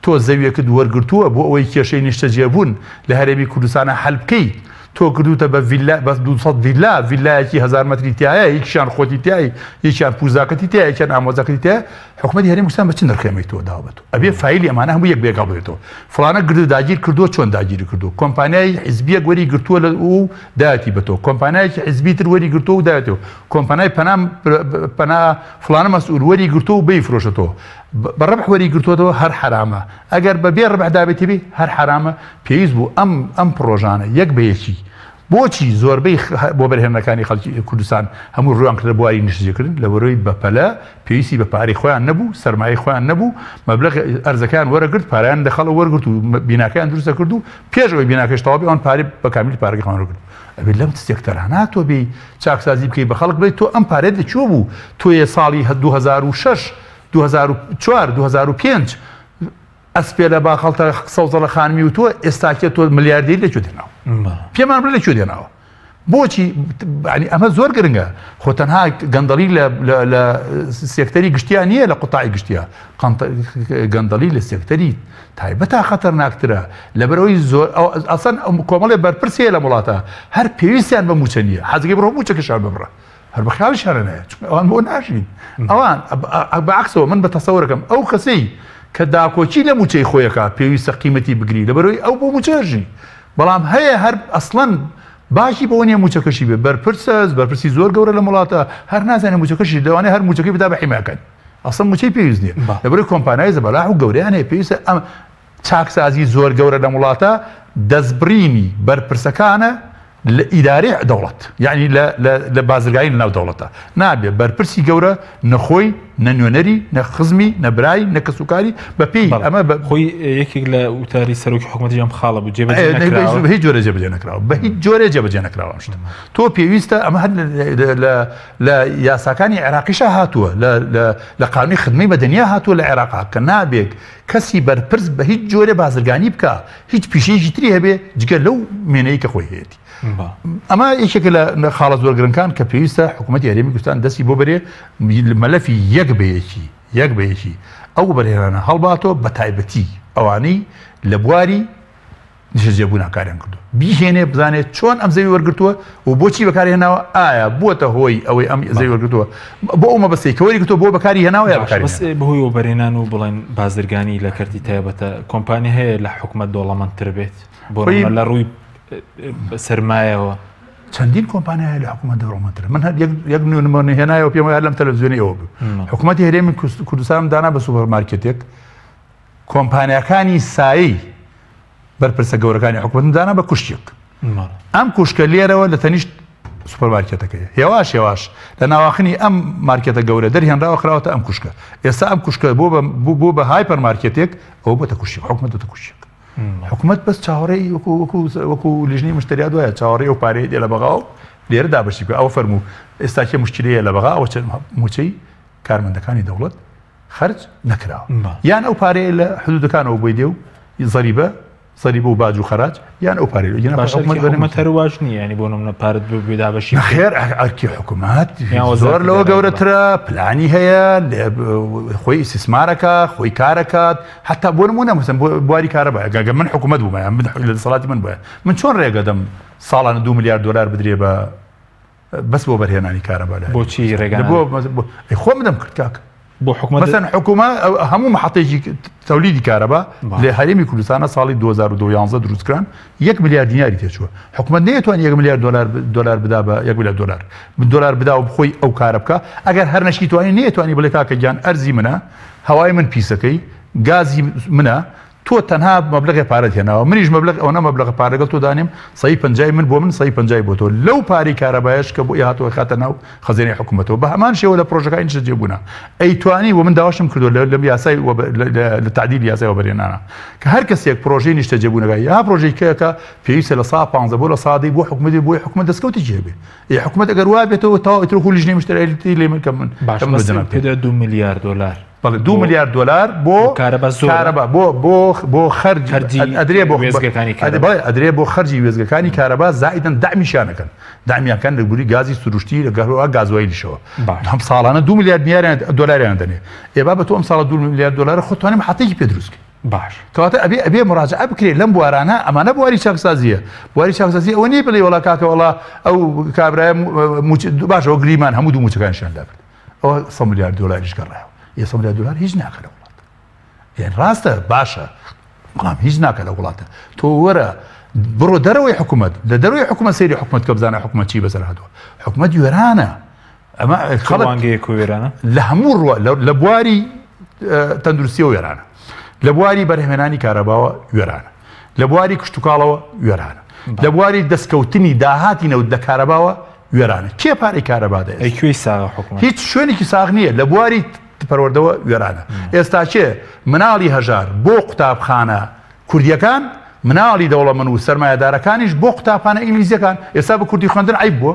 تۆ زەویەکت وەرگرتووە بۆ ئەوەی کێشەی نیشتەجێبوون لە هەرێمی کوردستانا حەل بکەیت، تۆ کردووتە بە ڤیلا بە 200 ڤیلا، ڤیلایەکی هەزار مەتری تیایە، یەکیان خۆتی تیای، یەکیان پوزاکەتی تیایە، یەکیان ئامۆزاکەتی تیایە، حکومەتی هەرێمی کوردستان بە چ نرخێ ئەمەی تۆ داوە بە تۆ؟ ئەبێ فایلی ئەمانە هەموو یەک بە یەک هەڵبگرێتەوە. فڵانە گردو داگیر کردووە چۆن داگیری کردووە؟ کۆمپانیای حیزبیەک وەری گرتووە لە و دایەتی بە تۆ، کۆمپانیایەکی حیزبی تر وەری گرتووە و دایەتەوە، کۆمپانیای پەنا پەنا فڵانە مەسئول وەری گرتووە و بەیفرۆشێتەوە. بە ڕەبح وەری گرتوەتەوە هەر حەرامە ئەگەر بە بێ ڕەبح دابێتی بی هەر حەرامە پێویست بوو ئەم ئەم پڕۆژانە یەک بە یەکی بۆچی زۆربەی وەبەرهێنەکانی خەڵکی کوردستان هەموو ڕویان کردە بواری نیشتەجێکردن لەبەرەوەی بەپەلە پێویستی بە پارەی خۆیان نەبوو سەرمایەی خۆیان نەبوو مەبلەغ ئەرزەکەیان وەرەگرت پارەیان لە خەڵک وەرگرت و بیناکەیان دروستە کرد و پێش ئەوەی بیناکەش تەواو بێ ئەوان پارەی بە کامیل پارەکەی خۆیان وەرگرت ئەبێ لەم سێکتەرانە تۆ بێی چاکسازی بکەی بە خەڵک بڵێی تۆ ئەم پارەیەت لە کوێ بوو تۆ یە ساڵی 2006 2004 2005 ئەسپێ لە باخەڵتە سەوزە لە خانمی و تۆ ئێستاکێ تۆ ملیاردێری لە کوێ دێناوە پێمان بڵێ لە کوێ دێناوە بۆچی ئەمە زۆر گرنگە خۆ تەنها گەندەڵی لە سێکتەری گشتیا نییە لە قوتای گشتیا گەندەڵی لە سێکتەری تایبەتا خەتەرناکترە لەبەرئەوەی زۆر ئەسەن کۆمەڵێ بەرپرس هەیە لەم وڵاتە هەر پێویستیان بە موچە نییە حەزەکەی بڕۆ موچەکەشیان ببڕە هەر بە خیاڵیشیانە نایە چونکە ئەوان بۆ ناژین ئەوان بە عەکسەوە من بە تەسەورەکەم ئەو کەسەی کە داکۆکی لە موچەی خۆیەکە پێویستە قیمەتی بگری لەبەرئەوەی ئەو بۆ موچە ژی بەڵام هەیە هەر ئەسڵەن باکی بەوە نییە موچەکەشی بێ بەرپرسە بەرپرسی زۆر گەورە لەم وڵاتە هەر نازانێ موچەکەشی لەوانەیە هەر موچەکەی بدا بە حیماکانی ئەسڵەن موچەی پێویست نییە لەبەرئەوەی کۆمپانیای زەبەلاح و گەورەیان هەیە پێویستە ئەم چاکسازی زۆر گەورە لەم وڵاتە دەستبڕینی بەرپرسەکانە لە ئیدارەی دەوڵەت یعنی لە بازرگانی لەناو دەوڵەتە نابێ بەرپرسی گەورە نەخۆی نە نوێنەری نە خزمی نە برای نە کەسوکاری بە پێی ئەمە خۆی یەکێک لە وتاری سەرۆکی حکوومەتی ئەم خاڵە بوو جێبەجێ هیچ جۆرە جێبەجێ نەکراوە بە هیچ جۆرێ جێبەجێ نەکراوە ئەم شتە تۆ پێویستە ئەمە هەر لە یاساکانی عێراقیشا هاتووە لە قانونی خدمەی مەدەنیا هاتووە لە عێراقا کە نابێت کەسی بەرپرس بە هیچ جۆرێ بازرگانی بکا هیچ پیشەیەکی تری هەبێ جگە لەو مێنەی کە خۆی هەیەتی ئەمە یەکێکە لە خاڵە زۆر گرنگان کە پێویستە حکوومەتی هەرێمی کوردستان دەستی بۆ بەرێ مەلەفی یەک بە یەکی یەک بە یەکی ئەو بەرهێنانە هەڵباتەوە بە تایبەتی ئەوانەی لە بواری نیشتەجێبوونا کاریان کردووە بیهێنێ بزانێت چۆن ئەم زەوی وەرگرتووە و بۆچی بەکاری هێناوە ئایا بووەتە هۆی ئەوەی ئەم زەوی وەرگرتووە بۆ ئەو مەبەستەی کە وەری گرتووە بۆ بەکاری هێناوە یا بەکاری بەس بەهۆی وەبەرهێنان و بڵێن بازرگانی لە کەرتی تایبەتە کۆمپانیا هەیە لە حکومەت دەوڵەمەندتر بێت بۆ لە ڕووی سەرمایەوە چەندین کۆمپانیا هەیە لە حکوومەت دەوڵەمەندترە من هەر یەک نمونە هێنایەوە پێم وایە لەم تەلەڤزیۆنی ئەوە بوو حکوومەتی هەرێمی کوردستانم دانا بە سوپەر مارکێتێک کۆمپانیاکانی سایەی بەرپرسە گەورەکانی حکومەتم دانا بە کوشتێک. ئەم کوشکە لێرەوە لە تەنیشت سوپەر مارکێتەکەی هێواش هێواش لە ناواخنی ئەم مارکێتە گەورە دەرهێنراوە خراوەتە ئەم کوشکە ئێستا ئەم کوشکە بۆ بۆ بە هایپەر مارکێتێک ئەوە بۆتە کوشی حکومەت بۆتە کوشێک حکومەت بەس چاوەڕێی وەکو وەکو وەکو لیژنەی مشتریات وایە چاوەڕێی ئەو پارەیە دێ لە بەغا و لێرە دابەشی بکە ئەوە فەرموو ئێستا کێ مشکلەیە لە بەغا ئەوە چەند موچەی کارمەندەکانی دەوڵەت خەرج نەکراوە یان ئەو پارەیە لە حدودەکانەوە بۆی دێ و زەریبە زەریبە و باج و خەراج یان ئەو پارەیە ئەگینا باشە حکومەت بەرهەمی حکومەت هەر واش نییە ینی بۆ نمونە پارەت بێ دابەشی بکەی. نەخێر ئەرکی حکومەت یان زۆر وەزارەتی لەوە دارایی بە. گەورەترە پلانی هەیە خۆی ئیستیسمارەکە خۆی کارەکات حتا بۆ نمونە مەسەن بۆ بواری کارەبا گەر من حکومەت بوومە یان من لە دەسەڵاتی من بووە من چۆن ڕێگەدەم ساڵانە 2 ملیار دلار بدرێ بە بەس بۆ بەرهێنانی کارەبا لە بۆچی ڕێگا بۆ ئەی خۆم دەم کرد کاکە بۆ حکومەت مەسەن حکومە هەموو محەتێکی تەولیدی کارەبا لە هەرێمی کوردستانە ساڵی 2012 دروستکران یەک ملیار دیناری تێچووە حکومەت نەیەتوانی یەک ملیار دلار دلار بدا بە یەک ملیار دلار دلار بدا و بخۆی ئەو کارە بکە ئەگەر هەر نەشی توانی نەیەتوانی بڵێ کاکە گیان ئەرزی منە هەوای من پیسەکەی گازی منە تۆ تەنها مەبلەغێ پارەت هێناوە منیش مەبلەغ ئەوەنە مەبلەغە پارە لەگەڵ تۆ دانێم سەی پەنجای من بۆ من سەی پەنجای بۆ تۆ لەو پارەی کارەبایەش کە بۆی هاتووە خاتە ناو خەزێنەی حکوومەتەوە بە هەمان شێوە لە پرۆژەکانی نیشتەجێ بوونە ئەیتوانی و من داواشم کردووە لە لەم یاسای لە تعدیل یاسای وەبەرهێنانە کە هەر کەسێک پرۆژەی نیشتەجێبوونەکە یا پرۆژەی کەکە پێویستە لە سا 15 بۆ لە سادەی بۆ حکومەتی بۆی حکومەت دەستکەوتێکی هەبێ ئێ حکومەت ئەگەر وا بێتەوە تەواو ئیتر وەکو لیژنەی مشتەریاتی لێ من کە من باش کە من بە بەس جەناب پێدا 2 ملیار دلار بەڵێ 2 ملیار دلار بۆ کارەبا زۆرە؟ کارەبا بۆ بۆ بۆ خەرج خەرجی ئەدرێ بۆ وێستگەکانی کارەبا. بەڵێ ئەدرێ بۆ خەرجی وێستگەکانی کارەبا زائیدەن دەعمیشیان ئەکەن دەعمیان کەن لە گوری گازی سروشتی لە گەروە گازوایلیشەوە باش. هەم ساڵانە 2 ملیار دیناریان دۆلاریان دەنێ ئێ بابە تۆ ئەم ساڵە 2 ملیار دۆلارە خۆت توانیم حەتێکی پێ دروست کەی باش. کەواتە ئەبێ ئەبێ مراجعە بکرێت لەم بوارانە ئەمانە بواری چاکسازیە بواری چاکسازی ئەوە نییە بڵێ وەڵا کاکە وەڵا ئەو کابرایە موچە باشەوە گریمان هەموو دوو موچەکانیشیان لابرد ئەوە 100 ملیار دۆلاریش گەڕایەوە ئێ 100 ملیار دۆلار هیچ ناکە لە وڵات یان ڕاستە باشە بەڵام هیچ ناکە لە وڵاتە تۆ وەرە بڕۆ دەرەوەی حکوومەت لە دەرەوەی حکوومەت سەیری حکوومەت کە بزانە حکوومەت چی بەسەر هاتووە حکوومەت وێرانە ئەمە خەڵک ڕوانگەیەک وێرانە لە هەموو ڕووە لە بواری تەندروستیەوە وێرانە لە بواری بەرهەمێنانی کارەباوە وێرانە لە بواری کشتتوکاڵەوە وێرانە لە بواری دەستکەوتنی داهاتی نەوت لە کارەباوە وێرانە کێ پارەی کارەبا دەێت ئەی کوێی ساغە حکومەت هیچ شوێنێکی ساغ نییە لە بواری پەروەردەوە وێرانە ئێستا کێ مناڵی هەژار بۆ قوتابخانە کوردیەکان مناڵی دەوڵەمەند و سەرمایەدارەکانیش بۆ قوتابخانە ئینگلیزیەکان ئێستا بە کوردی خوێندن عیب بووە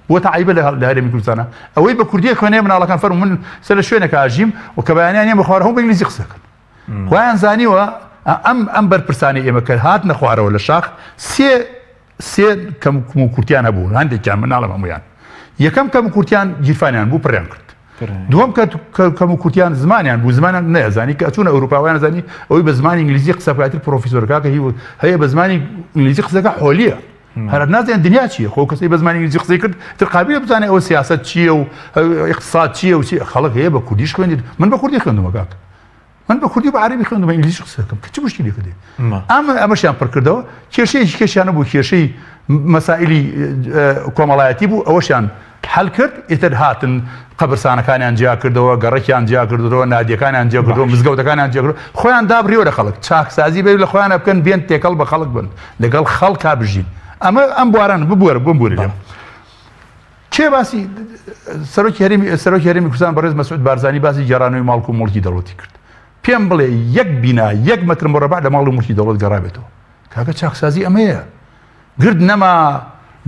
بۆتە عیبە لە هەرێمی کوردستانە ئەوەی بە کوردی خوێنێ مناڵەکان فەرموو من سەر لە شوێنێکا ئەژیم و کە بەیانیان یەمە خوارەوە هەموو بە ئینگلیزی قسە دەکەن وایان زانیوە ئەم ئەم بەرپرسانەی ئێمە کە هاتنە خوارەوە لە شاخ سێ سێ کەم و کورتیان هەبوو هەندێکیان من ناڵێم هەموویان یەکەم کەم و کورتیان گیرفانیان بوو پڕیان کرد دووەم کەم و کورتیان زمانیان بوو زمانیان نەیەزانی کە ئەچوونە ئەوروپا وایان زانی ئەوەی بە زمانی ئینگلیزی قسە بکاتر پرۆفیسۆرەکە کە هی هەیە بە زمانی ئینگلیزی قسەکە حۆلیە هەر نازانن دنیا چییە خۆ کەسی بە زمانی ئینگلیزی قسەی کرد تر قابلە بزانێ ئەوە سیاسەت چییە و اقتصاد چییە و چی خەڵک هەیە بە کوردیش خوێندیت من بە کوردی خوێندمە کاک من بە کوردی و بە عەرەبی خوێندم بە ئینگلیزیش قسە دەکەم کە چ مشکلێکە دێ ئەم ئەمەشیان پڕ کردەوە کێشەیەکی کێشیان بوو کێشەی مەسائلی کۆمەڵایەتی بوو ئەوەشیان حل کرد ئیتر هاتن قەبرسانەکانیان جیا کردەوە گەڕەکیان جیا کردەوە نادیەکانیان جیا کردەوە مزگەوتەکانیان جیا کردەوە خۆیان دابڕیوە لە خەڵک چاکسازی بێ لە خۆیان بکەن بێن تێکەڵ بە خەڵک بن لەگەڵ خەڵکا بژین ئەمە ئەم بواران ببوەرە بم بورە لێم کێ باسی سەرۆکی هەرێمی سەرۆکی هەرێمی کوردستان بەڕێز مەسعود بارزانی باسی گێڕانەوەی ماڵک و موڵکی دەوڵەتی کرد پێم بڵێ یەک بینا یەک مەتر مڕەبع لە ماڵ و موڵکی دەوڵەت گەڕابێتەوە کاکە چاکسازی ئەمەیە گرد نەما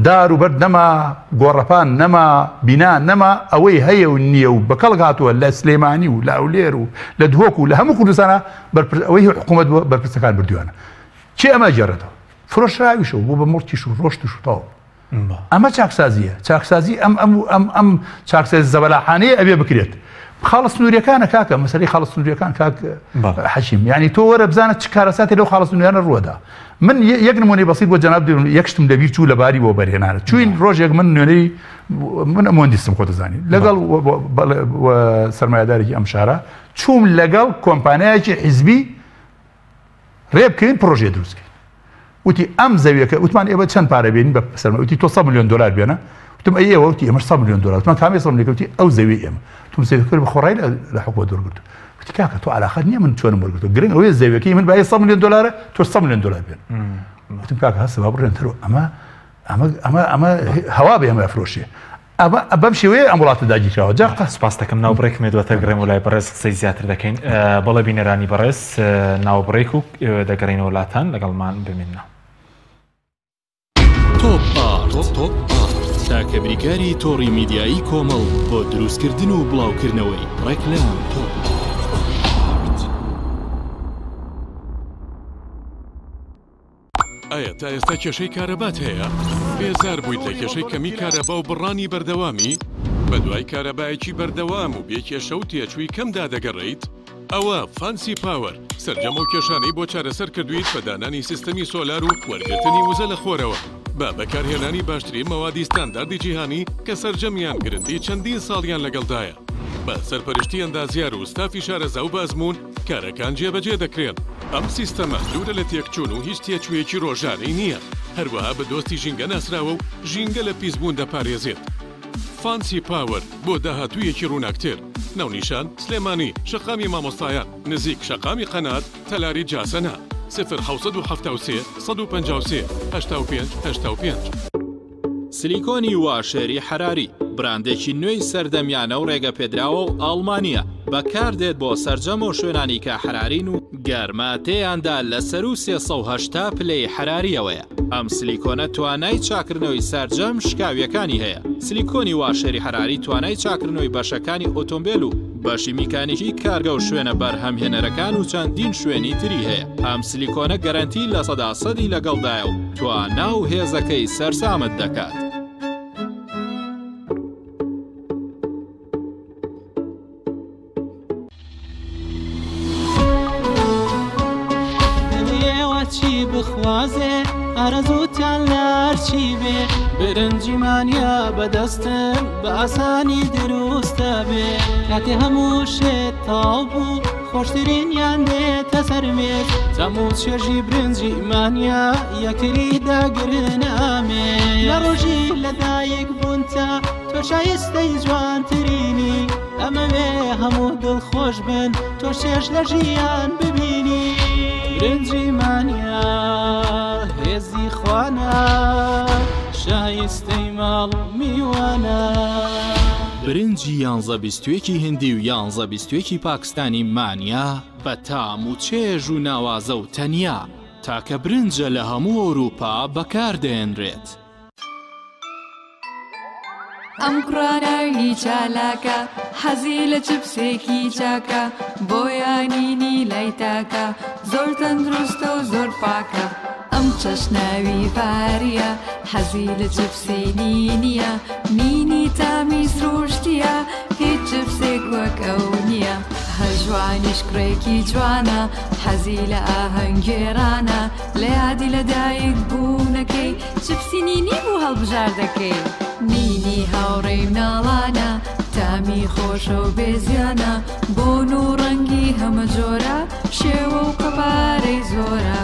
دار و بەرد نەما گۆڕەپان نەما بینا نەما ئەوەی هەیە و نییە و بە کەڵک هاتووە لە سلێمانی و لە هەولێر و لە دهۆک و لە هەموو کوردستانە ئەوەی حکوومەت بووە بەرپرسەکان بردوویانە کێ ئەمە گێڕێتەوە فرۆشراویشەوە بوو بە موڵکیش و ڕۆشتش و تەواو ئەمە چاکسازیە چاکسازی ئەم ئەم ئەم ئەم چاکسازی زەبەلاحانەیە ئەبێ بکرێت خاڵە سنووریەکانە کاکە مەسەلەی خاڵە سنووریەکان کاک حەکیم یعنی تۆ وەرە بزانە چ کارەساتێ لەو خاڵە سنووریانە ڕووەدا من یەک نمونەی بەسیط بۆ جەناب دێنم یەک شتم لەبیر چوو لەباری بۆ بەرهێنانە چوین ڕۆژێک من نوێنەری من مهندسم خۆ دەزانی لەگەڵ سەرمایەدارێکی ئەم شارە چووم لەگەڵ کۆمپانیایەکی حیزبی ڕێ بکەوین پڕۆژەیە دروست کەین وتی ئەم زەویەکە وتمان ئێوە چەند پارە بێنین بە سەرمایە وتی تۆ 100 میلیۆن دلار بێنە وتم ئەی ئێوە وتی ئێمەش 100 میلیۆن دلار وتمان کامی 100 میلیۆن وتی ئەو زەوی ئێمە وتم زەویەکە بە خۆڕایی لە حکومەت وەرگرتو وتی کاکە تۆ علاقەت نییە من چۆنم وەرگرتو گرنگ ئەوەیە زەویەکەی من بای 100 میلیۆن دلارە تۆ 100 میلیۆن دلار بێن وتم کاکە هەستە با بڕێن تەرەوە ئەمە ئەمە ئەمە ئەمە هەوا بە ئێمە ئەفرۆشێ. ئەمە بەم شێوەیە ئەم وڵاتە داگیرکراوە. جا قە. سپاس دەکەم. ناو بڕێکم دواتر گەڕێمەوە لای بەڕێز قسەی زیاتر دەکەین. بەڵێ بینەرانی بەڕێز ناو بڕێک و دەگەڕێینەوە لاتان لەگەڵمان بمێننەوە. تۆپ ئارت تاکە بریکاری تۆڕی میدیایی کۆمەڵ بۆ دروستکردن و بڵاوکردنەوەی ڕێکلام. ئایا تا ئێستا کێشەی کارەبات هەیە؟ بێزار بوویت لە کێشەی کەمی کارەبا و بڕانی بەردەوامی؟ بەدوای کارەبایەکی بەردەوام و بێ کێشە و تێچووی کەمدا دەگەڕێیت؟ ئەوە فانسی پاوەر سەرجەم ئەو کێشانەی بۆ چارەسەر کردوویت بە دانانی سیستەمی سۆلار و وەرگرتنی وزە لە خۆرەوە بە بەکارهێنانی باشترین مەوادی ستانداردی جیهانی کە سەرجەمیان گرنتی چەندین ساڵیان لەگەڵدایە بە سەرپەرشتی ئەندازیار و ستافی شارەزا و بە ئەزموون کارەکان جێبەجێ دەکرێن. ئەم سیستەمە دوورە لە تێکچوون و هیچ تێچوویەکی ڕۆژانەی نییە، هەروەها بە دۆستی ژینگە ناسراوە و ژینگە لە پیسبوون دەپارێزێت. فانسی پاوەر بۆ داهاتوویەکی ڕووناکتر. ناونیشان، سلێمانی، شەقامی مامۆستایان، نزیک شەقامی قەنات، تەلاری جاسەنە. 0773 153 85 85. سلیکۆنی واشێری حەراری، براندێکی نوێی سەردەمیانە و ڕێگەپێدراوە و ئاڵمانییە، بەکاردێت بۆ سەرجەم ئەو شوێنانی کە حەرارین و گەرما تێیاندا لە سەروو 380 پلەی حەرارییەوەیە. ئەم سلیکۆنە توانای چاکردنەوەی سەرجەم شکاوییەکانی هەیە. سلیکۆنی واشێری حەراری توانای چاکردنەوەی بەشەکانی ئۆتۆمبێل و بەشی میکانیکی کارگە و شوێنە بەرهەمهێنەرەکان و چەندین شوێنی تری هەیە. ئەم سلیکۆنە گەرەنتی لە سەدا سەدی لەگەڵدایە و توانا و هێزەکەی سەرسامت دەکات. چی بخوازێ ئارەزووتان لەرچی بێ برنجی مانیا بەدەستن بە ئاسانی دروستە بێ کاتێ هەموو شێت تاو بوو خۆشترینیان دێتە سەر مێز تەم و چێژی برنجی مانیا یەکتری دەگرن ئامێ لە ڕۆژی لەدایک بوونتا تۆ شایستەی جوانترینی ئەمەوێ هەموو دڵخۆش بن تۆ چێژ لە ژیان ببینی برنجی مانیا هێزی خوانە شایستەی ماڵ و میوانە. برنجی یانزە بیستویەکی هندی و یانزە بیستویەکی پاکستانی مانیا بە تام و چێژ و ناوازە و تەنیا تاکە برنجە لە هەموو ئەوروپا بەکار دەهێنرێت. ئەم کوڕە ناوی چالاکە حەزی لە چپسێکی چاکە بۆیە نینی لای تاکە زۆر تەندروستە و زۆر پاکە. ئەم کچەش ناوی ڤاریە حەزی لە چپسی نینیە نینی تامی سروشتیە هیچ چپسێک وەک ئەو نییە. هەژوانیش کوڕێکی جوانە حەزی لە ئاهەنگگێڕانە لە یادی لەدایک بوونەکەی چپسی نینی بوو هەڵبژاردەکەی. نینی هاوڕێی مناڵانە تامی خۆشە و بێ زیانە بۆن و ڕەنگی هەمە جۆرە شێوە و قەبارەی زۆرە.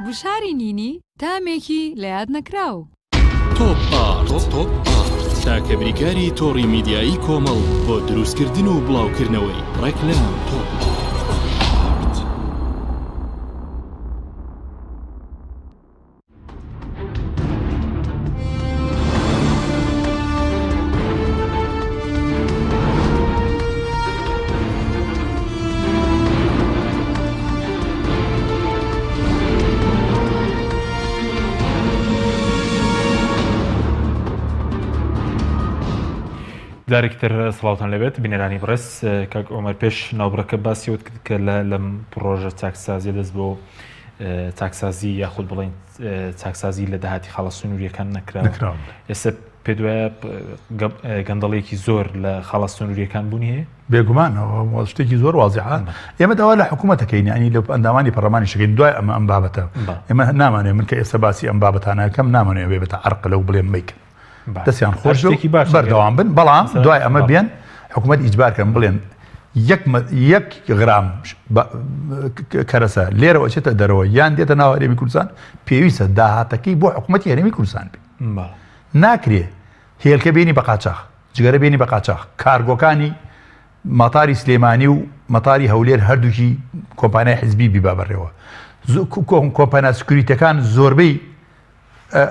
گوشاری نینی تامێکی لە یاد نەکراو. تۆپ ئارت تاکە بریکاری تۆڕی میدیایی کۆمەڵ بۆ دروستکردن و بڵاوکردنەوەی ڕێکلام. جارێکی تر سڵاوتان لێبێت بینەرانی بەڕێز کاک عومەر پێش ناوبڕەکە باسی وت کرد کە لەم پڕۆژە چاکسازیە دەست بۆ چاکسازی یاخود بڵێن چاکسازی لە داهاتی خاڵە سنووریەکان نەکراوە ئێستا پێ دوایە گەندەڵێکی زۆر لە خاڵە سنووریەکان بوونی هەیە بێگومان شتێکی زۆر وازیحە ئێمە داوا لە حکوومەتەکەین ینی لە ئەندامانی پەرلەمانی شەکەین دوای ئەمە ئەم بابەتە ئێمە نامانێ من کە ئێستا باسی ئەم بابەتانەکەم نامانێ بێ بێتە عەرق لەو بڵێم میکەن دەستیان خۆش شتێکی باش بەردەوام بن بەڵام دوای ئەمە بێن حکوومەت ئیجبار کەن بڵێن یەک یەک غرام کەرەسە لێرەوە چێتە دەرەوە یان دێتە ناو هەرێمی کوردستان پێویستە داهاتەکەی بۆ حکوومەتی هەرێمی کوردستان بێ ناکرێ هێلکە بێنی بە قاچاخ جگەرە بێنی بە قاچاخ کارگۆکانی مەتاری سلێمانی و مەتاری هەولێر هەردووکی کۆمپانیای حزبی بیبا بەڕێوە کۆمپانیا سکوریتەکان زۆربەی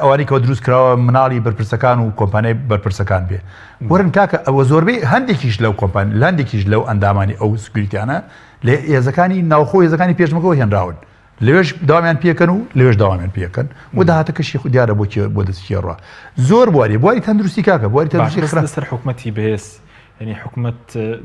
ئەوانەی کەەوە دروست کراوە مناڵی بەرپرسەکان و کۆمپانیای بەرپرسەکان بێ وەرن کاکە ئەوە زۆربەی هەندێکیش لەو کۆمپانی لە هەندێکیش لەو ئەندامانی ئەو security انە لە هێزەکانی ناوخۆ هێزەکانی پێشمەگەوە هێنراون لەوێش داوامیان پێکەن و لەوێش داوامیان پێکەن و داهاتەکەشی خو دیارە بۆ کێ بۆ دەست کێ ڕا زۆر بواری بواری تەندروستی کاکە بواری تەندروستی خراپ سەر حکومەتی بەهێز یعنی حکومەت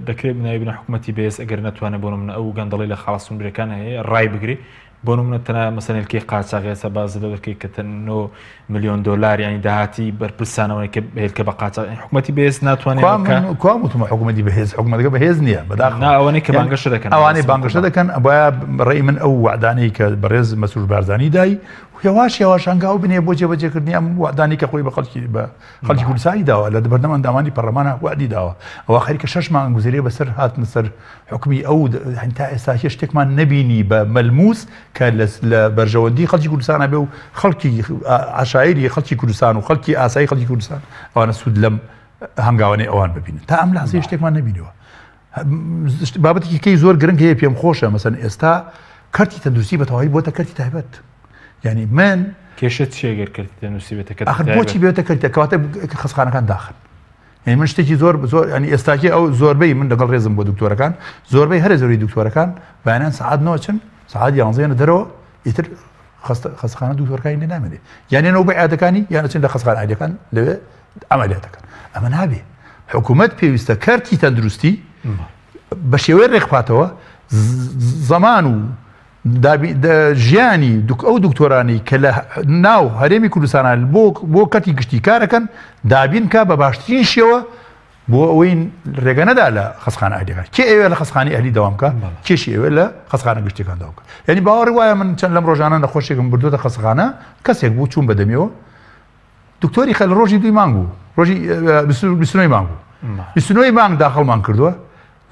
دەکرێت بناوی بنە حکومەتی بەهێز ئەگەر نەتوانێت بۆ منە ئەو گەندەڵی لە خاڵە سنوورەکان هەیە ڕای بگری بۆ نمونە تەنها مەسەن هێلکەی قاچاغ ئێستا باس لەوە دەکەی کە تەن 9 ملیۆن دۆلار یانی داهاتی بەرپرسانەوەی کە هێلکە بە قاچاغ یانی حکومەتی بەهێز ناتوانێت کوا کە من کوا وتمە حکومەتی بەهێز حکومەتەکە بەهێز نییە بەداخەوە نا ئەوانەی کە یانی بانگەشە دەکەن ئەوانەی مەبەستم بانگەشە دەکەن ئەبوایە ڕێی من ئەو وەعدانەی کە بەڕێز مەسرور بارزانی دای هێواش هێواش هەنگاو بنێ بۆ جێبەجێکردنی ئەم وەعدانەی کە خۆی بە خەڵکی بە خەڵکی کوردستانی داوە لە بەردەم ئەندامانی پەرلەمانە وەعدی داوە ئەوە خەریکە شەش مانگ گوزەرێ بەسەر هاتنە سەر حوکمی ئەو تا ئێستا هیچ شتێکمان نەبینی بە مەلموس کە لە بەرژەوەندی خەڵکی کوردستانە بێ و خەڵکی عشایری خەڵکی کوردستان و خەڵکی ئاسایی خەڵکی کوردستان ئەوانە سوود لەم هەنگاوانەی ئەوان ببینن تا ئەم لحظەیە شتێکمان نەبینیوە بابەتێکی کەی زۆر گرنگ هەیە پێم خۆشە مەسەن ئێستا کەرتی تەندروستی بە تەواوی بۆتە کەرتی تایبەت یعنی من کێشە چیە گەر کەرتی تەندروستی بێتە کەرتی ئاخر بۆچی بێتە کەرتی کەواتە خەستخانەکان داخن یعنی من شتێکی زۆر زۆر ینی ئێستاکی ئەو زۆربەی من لەگەڵ ڕێزم بۆ دکتۆرەکان زۆربەی هەرە زۆری دکتۆرەکان بەیانیان سەعات نۆچن سەعات یانزەیەنە دەرەوە ئیتر خەستخانە دکتۆرەکانی لێ نامێنێ یانێنەوە بە عیادەکانی یان ئەچن لە خەستخانە عادیەکان لەوێ عەمەلیات دەکەن ئەمە نابێ حکوومەت پێویستە کەرتی تەندروستی بە شێوەی ڕێکخاتەوە زەمان و ژیانی ئەو دکتۆرانەی کە لە ناو هەرێمی کوردستانە بۆ بۆ کەرتی گشتی کارەکەن دابین کا بە باشترین شێوە بۆ ئەوەی ڕێگە نەدا لە خەستخانە ئەهلیەکان کێ ئەوێ لە خەستخانەی ئەهلی دەوام بکا کێشی ئەوێ لە خەستخانە گشتیەکان دەوام بکا یعنی باوەڕی وایە من چەند لەم ڕۆژانە نەخۆشێکم بردووەتە خەستخانە کەسێک بوو چوون بە دەمیەوە دکتۆری خەل ڕۆژی دوی مانگ بوو ڕۆژی بیستنەوەی مانگ بوو بیستنەوەی مانگ داخڵمان کردووە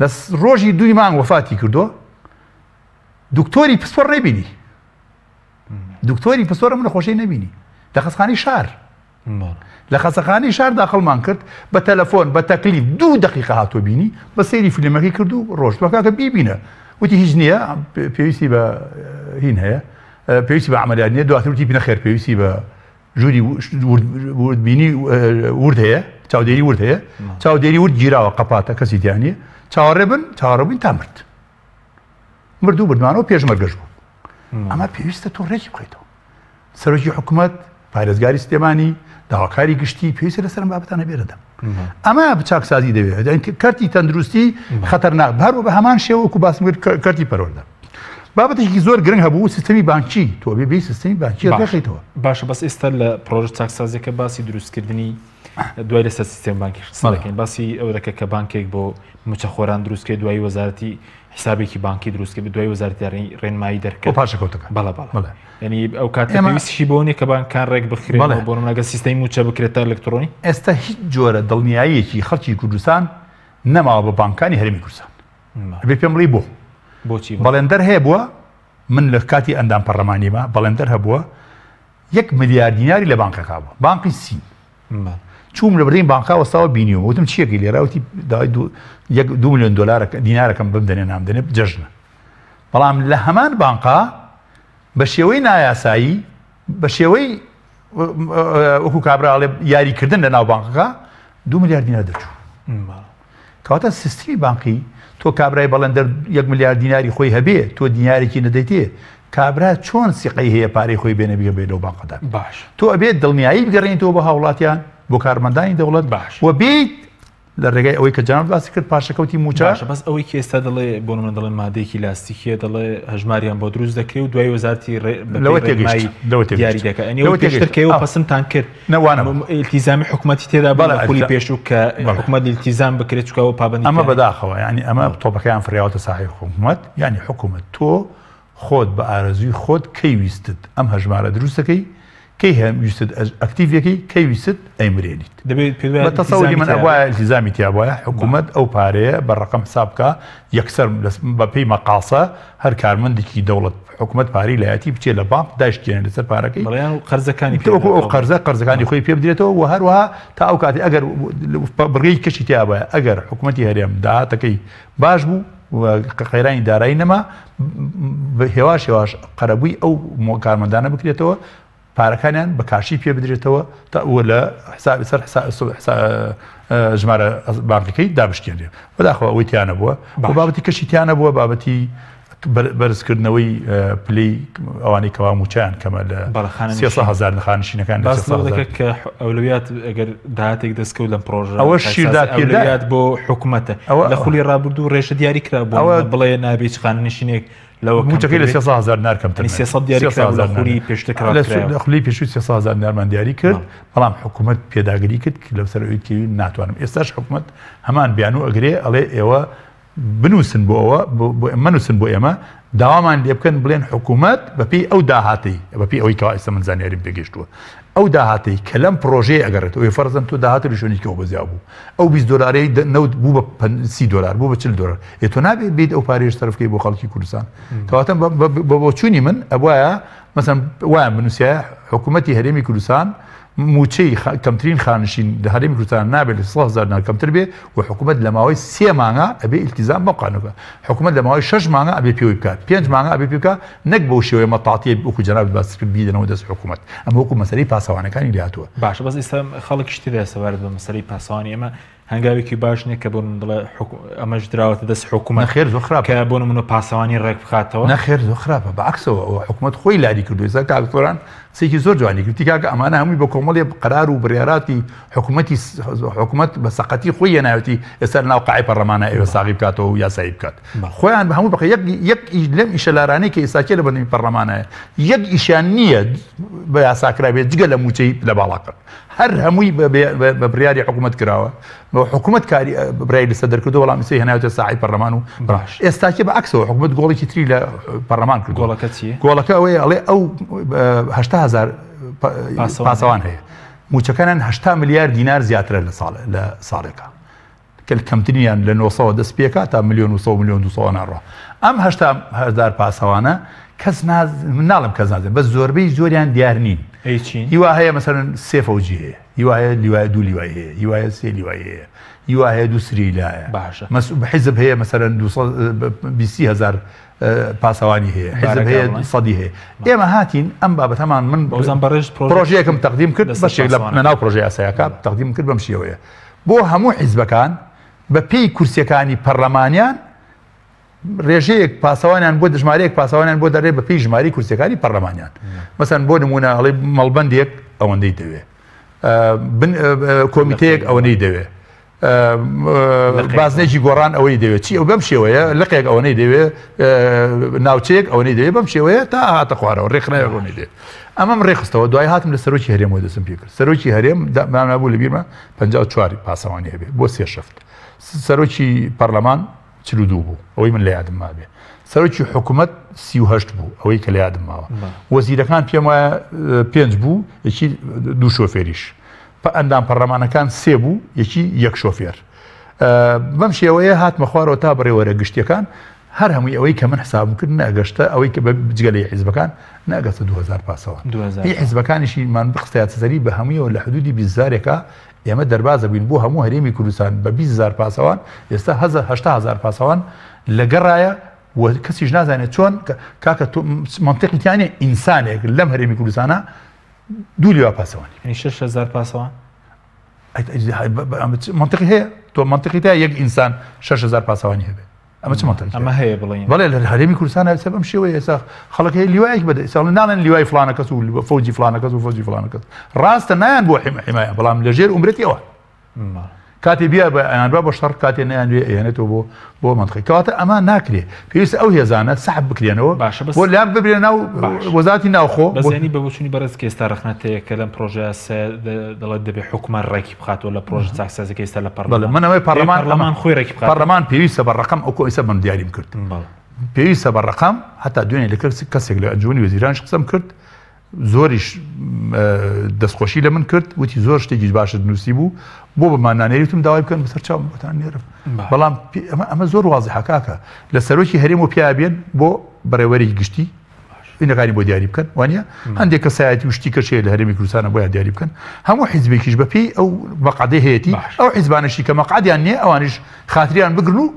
لە ڕۆژی دوی مانگ وەفاتی کردووە دکتۆری پسپۆڕ نەبینی دکتۆری پسپۆڕ من نەخۆشی نەبینی لە خەستخانەی شار لە خەسەخانەی شار داخڵمان کرد بە تەلەفۆن بە تەکلیف دوو دقیقە هاتۆ بینی بە سەیری فیلمەکەی کرد و ڕۆشت کاکە بیبینە وتی هیچ نییە پێویستی بە هین هەیە پێویستی بە عملیات نییە دواتر وتی نەخێر پێویستی بە ژووری وردبینی ورد هەیە چاودێری ورد هەیە چاودێری ورد گیراوە قەپاتە کەسی تیانە چاوەڕێ بن چاوەڕێ بووین تا مرد مرد و بردمانەوە پێشمەرگەش بوو ئەمە پێویستە تۆ ڕێکی بخەیتەوە سەرۆکی حکومەت، پارێزگاری سلێمانی، داواکاری گشتی پێویستە لەسەر ئەم بابەتانە بێنە دەم. ئەمە چاکسازی دەوێت. کەرتی تەندروستی خەتەرناک هەر بە هەمان شێوە وەکو باسم کرد کەرتی پەروەردە. بابەتێکی زۆر گرنگ هەبوو سیستەمی بانکی تۆ بێ بێ سیستەمی بانکی ڕێکخەیتەوە. باشە بەس ئێستا لە پرۆژە چاکسازیەکە باسی دروستکردنی دوای لەسەر سیستەم بانکی قسە دەکەین باسی ئەوە دەکە کە بانکێک بۆ موچەخۆران دروستکەی دوایی وەزارەتی حسابێکی بانکی دروست کرد دوای وەزارەتی دارایی ڕێنمایی دەرکرد بۆ پاشەکەوتەکە بەڵێ بەڵێ یعنی ئەو کاتە پێویستیشی بۆ نییە کە بانکان ڕێک بخرێنەوە بۆ نمونە ئەگەر سیستەمی مووچە بکرێتە ئەلکترۆنی ئێستا هیچ جۆرە دڵنیاییەکی خەڵکی کوردستان نەماوە بە بانکانی هەرێمی کوردستان ئەبێ پێم بڵێی بۆ بۆچی بەڵێندەر هەیە بووە من لە کاتی ئەندام پەرلەمانیمە بەڵێندەر هەبووە یەک ملیار دیناری لە بانکەکە بوو بانقی سین چووم لە بەردەمی بانقا وەستاوە بینیوم وتم چیەکەی لێرە وتی داوای یەک دو ملیۆن دۆلار دینارەکەم بمدەنێ نامدەنێ جەژنە بەڵام لە هەمان بانقا بە شێوەی نایاسایی بە شێوەی وەکو کابرا ئەڵێ یاریکردن لە ناو بانقەکە دو ملیار دینار دەچوو کەواتە سیستمی بانقی تۆ کابرای بەڵێندەر یەک ملیار دیناری خۆی هەبێ تۆ دینارێکی نەدەیتێ کابرا چۆن سیقەی هەیە پارەی خۆی بێنە بگە بێ لەو بانقەدا باش تۆ ئەبێت دڵنیایی بگەڕێنیتەوە بۆ هاوڵاتیان بۆ کارمەندانی دەوڵەت باش و بیت لە ڕێگای ئەوەی کە جەنابت باسی کرد پاشەکەوتی مووچە. باشە بەس ئەوەی کە ئێستا دەڵێ بۆ نمونە دەڵێ مادەیەکی لاستیکیە دەڵێ هەژماریان بۆ دروست دەکرێ و دوای وەزارەتی ڕێ بە لەوە پێی ڕێنمایی تێگەیشتم لەوە دیاری تێگەیشتم دەکا یانی لەوە ئەوەی پێشتر تێگەیشتم کە ئێوە ئا پەسندتان کرد نە وا نەبوو. ئیلتیزامی حکومەتی تێدا بوو بەڵێ لە خولی ئیلتزام پێشوو کە بەڵێ. حکومەت ئیلتیزام بکرێت چونکە ئەوە پابەندی ئەمە تیانە. بەداخەوە یانی ئەمە تۆپەکەیان فڕیاوەتە ساحەی حکومەت یانی حکومەت تۆ خۆت بە ئارەزووی خۆت کەی ویستت ئەم هەژمارە دروست دەکەی کەی هەم ویستت ئەکتیڤ ئەکەی کەی ویستت ئەیمرێنیت. دەبێت پێت وایە بە تەسەوری ئیلتیزامی من تیا بێت؟ ئەبوایە ئیلتیزامی تیا بوایە حکوومەت ئەو پارەیە بە ڕەقەم حساب بکا یەکسەر بە پێی مەقاسە هەر کارمەندێکی دەوڵەت حکوومەت پارەی لایەتی بچێ لە بانق دایشکێنێ لەسەر پارەکەی بەڵێ یان قەرزەکانی پێ وەکو ئەو بداتەوە. قەرزە قەرزەکانی خۆی پێ بدرێتەوە و هەروەها تا ئەو کاتی ئەگەر بڕگەی کەشی تیا بوایە ئەگەر حکوومەتی هەرێم داهاتەکەی باش بوو و قەیرانی دارایی نەما هێواش هێواش قەرەبووی ئەو کارمەندانە بکرێتەوە. پارەکانیان بە کاشی پێ بدرێتەوە تا و لە حسابی سەر ژمارە بانقیەکەی دابشکێنرێ. بەداخەوە ئەوەی تیا نەبووە و بابەتی کەشی تیا نەبووە، بابەتی بەرزکردنەوەی پلەی ئەوانەی کەوا مووچەیان کەمە لە 300 هەزار خانشینەکان لە 300 هەزار. کە ئەولەویات ئەگەر داهاتێک دەستکەوت لەم پرۆژە ئەوە شیردا ئەولەویات بۆ حکومەتە. ئەوە لە خولی ڕابردوو ڕێژە دیاری کرا بۆ ئەوە بڵێ نابێ هیچ خانەنشینێک لەوە مووچەکەی لە 300 هەزار دینار کەمتر نەبێت. 300 دیاری کرا لە خولی پێشتر کرا. لە خولی پێشوو 300 هەزار دینارمان دیاری کرد، بەڵام حکومەت پێداگری کرد لەسەر ئەوەی کە ناتوانم. ئێستاش حکومەت هەمان بیانوو ئەگرێ، ئەڵێ ئێوە بنووسن بۆ ئەوە، مەنووسن بۆ ئێمە، داوامان لێ بکەن بڵێن حکوومەت بەپێی ئەو داهاتەی، بەپێی ئەوەی کەوا ئێستا من زانیاریم پێگەیشتووە، ئەو داهاتەی کە لەم پڕۆژەیە ئەگەڕێتەوە، ئێ فەرزەن تۆ داهاتت لە شوێنێکەوە بەزیا بوو، ئەو 20 دۆلارەی نەوت بوو بە 30 دۆلار، بوو بە 40 دۆلار، ئێ تۆ نابێ بیت ئەو پارەیەش سەرف بکەی بۆ خەڵکی کوردستان. کەواتە بە بۆچوونی من ئەبوایە مەسەن وایان بنووسیایە حکوومەتی هەرێمی کوردستان مووچەی کەمترین خانشین لە هەرێمی کوردستان نابێت لە 300 هەزار دینار کەمتر بێ و حکوومەت لە ماوەی سێ مانگا ئەبێ ئیلتیزام بەم قانونە بکات. حکوومەت لە ماوەی شەش مانگا ئەبێ پێوەی بکات، پێنج مانگا ئەبێ پێ بکات، نەک بەو شێوەیە مەتاتیە وەکو جەنابت باست کرد بیدەنەوە دەست حکوومەت. ئەمە وەکو مەسەلەی پاسەوانەکانی لێ هاتووە. باشە بەس ئێستا خەڵکیش تێدا سەبارەت بە مەسەلەی پاسەوانی ئێمە هەنگاوێکی باش نییە کە بۆ نمونە دەڵێ ئەمەش دراوەتە دەست حکوومەت. نەخێر زۆر خراپە. کە بۆ نمونە پاسەوانی ڕێک بخاتەوە. نەخێر زۆر خراپە، بە عەکسەوە ئەوە حکوومەت خۆی لاری کردووە. ئێستا کاک سۆران قسەیەکی زۆر جوانی کرد، وتی کاکە ئەمانە هەمووی بە کۆمەڵێ قەرار و بڕیاراتی حکوومەتی حکوومەت بە سەقەتی خۆی هێناوێتی ئێستا لەناو قاعەی پەڕلەمانە ئەوێ ساغی بکاتەوە و یاسایی بکات. خۆیان بە هەموو بەقە یەک یەک لەم ئیشە لارانەی کە ئێستا کێ لە بەردەمی پەڕلەمانایە یەک ئیشیان نییە بە یاسا کرابێت جگە لە مووچەی لە باڵاکە. هەر هەمووی بە بڕیاری حکوومەت کراوە حکوومەت کاری بڕیاری لەسەر دەرکردو بەڵام ئێستا هێناوێتە ساحەی پەرلەمان و باش ئێستاکێ بە عەکسەوە حکوومەت گۆڵێکی تری لە پەرلەمان کرد گۆڵەکە چییە؟ گۆڵەکە ئەوەیە ئەڵێ ئەو 80 هەزار پاسەوان هەیە مووچەکانیان 80 ملیار دینار زیاترە لە ساڵ لە ساڵێکە کە کەمترینیان لە 900 دەست پێکا تا ملیۆن و 100 ملیۆن 200 ناڕۆ ئەم 80 هەزار پاسەوانە کەس ناز من ناڵم کەس نازێ بەس زۆربەی زۆریان دیار نین هیوا هەیە مەسەلەن سێ فەوجی هەیە هیوا هەیە لیوای دوو لیوای هەیە هیوا هەیە سێ لیوای هەیە هیوا هەیە دوو سریلایە باشە حیزب هەیە مەسەلەن 220 هەزار پاسەوانی هەیە حیزب هەیە سەدی هەیە ئێمە هاتین ئەم بابەتەمان من بەڕێز پرۆژەیەکم تەقدیم کرد بەشێک لە ناو پرۆژە یاسایەکە تەقدیم کرد بەم شێوەیە بۆ هەموو حیزبەکان بە پێی کورسیەکانی پەرلەمانیان ڕێژەیەک پاسەوانیان بۆ ژمارەیەک پاسەوانیان بۆ دەرێ بە پێی ژمارەی کورسیەکانی پەرلەمانیان مەسەن بۆ نمونە ئەڵێ مەڵبەندێک ئەوەندەی دەوێ کۆمیتەیەک ئەوەندەی دەوێ بازنێکی گۆڕان ئەوەی دەوێت چی ئەو بەم شێوەیە لقێک ئەوەی دەوێ ناوچەیەک ئەوەی دەوێ بەم شێوەیە تا هاتە خوارەوە ڕێکخراوێک ئەوەی دەوێت ئەمەم ڕێکخستەوە دوای هاتم لە سەرۆکی هەرێمەوە دەستم پێ کرد سەرۆکی هەرێم دامانابوو لە بیرمە 54 پاسەوانی هەبێ بۆ سێ شەفت سەرۆکی پەرلەمان 42 بوو ئەوەی من لە یادم مابێ سەرۆکی حکوومەت 38 بوو ئەوەی کە لە یادم ماوە وەزیرەکان پێم وایە پێنج بوو یەکی دوو شۆفێریش ئەندام پەرلەمانەکان سێ بوو یەکی یەک شۆفێر بەم شێوەیە هاتمە خوارەوە تا بەڕێوەرە گشتیەکان هەر هەمووی ئەوەی کە من حسابم کرد نەگەشتە ئەوەی کە بجگە لە حیزبەکان نەگەستە 2000 پاسەوان هی حیزبەکانیشی من بخستایەتە سەری بە هەموویەوە لە حدودی بیزارێکە ئێمە دەربازە بووین بۆ هەموو هەرێمی کوردستان بە 20 پاسەوان ئێستا 80 هزار پاسەوان لەگەڕایە و کەسیش نازانێت چۆن کاکە منطقی تیانێ ئینسانێک لەم هەرێمی کوردستانە دوو لیوا پاسەوانی یعنی 6000 پاسەوان منطقی هەیە تۆ منطقی تا یەک ئینسان 6000 پاسەوانی هەبێت ئەمە چ منطقی ئەمە هەیە بڵێن بەڵێ لە هەرێمی کوردستان ئێستا بەم شێوەیە ئێستا خەڵک هەیە لیوایەک بەدە ئێستا ناڵێن لیوای فلانە کەس و فەوجی فلانە کەس و فەوجی فلانە کەس ڕاستە نایان بۆ حیمایە بەڵام لەژێر ئومرەتی ئەوە کاتێ بیا بە ئەیان بە بۆ شەڕ کاتێ نەیان وێ ئەیانێتەوە بۆ بۆ مەنتقی کەواتە ئەمە ناکرێ پێویستە ئەو هێزانە سەحب بکرێنەوە باشە بەس بۆ لام ببرێنە ناو وەزارەتی ناوخۆ بەس یانی بە بۆچوونی بەڕێز کە ئێستا ڕەخنەت هەیە کە لەم پرۆژە یاسایە دەڵێت دەبێ حکومەت ڕێکی بخاتەوە لە پرۆژە چاکسازیەکە ئێستا لە پەرلەمان بەڵێ من ئەوەی پەرلەمان پەرلەمان خۆی ڕێکی بخاتەوە پەرلەمان پێویستە بە ڕەقەم ئەو کۆ ئێستا بەم دیاریم کرد پێویستە بە ڕەقەم هەتا دوێنێ لە کەسێک لە ئەنجومەنی وەزیرانش قسەم کرد زۆریش دەستخۆشی لە من کرد وتی زۆر شتێکیش باشت نووسی بوو بۆ بەمان نانێری وتم داوای بکەن بەسەر چاوم بۆتان نێرم بەڵام ئەمە زۆر وازحە کاکە لە سەرۆکی هەرێم و پیابێن بۆ بەڕێوەری گشتی وینەکانی بۆ دیاری بکەن وانە هەندێک کەسایەتی و شتی کەشەیە لە هەرێمی کوردستانە بۆیان دیاری بکەن هەموو حیزبێکیش بەپێی ئەو مەقعدەی هەیەتی ئەو حیزبانەشی کە مەقعدیان نییە ئەوانیش خاتریان بگرن و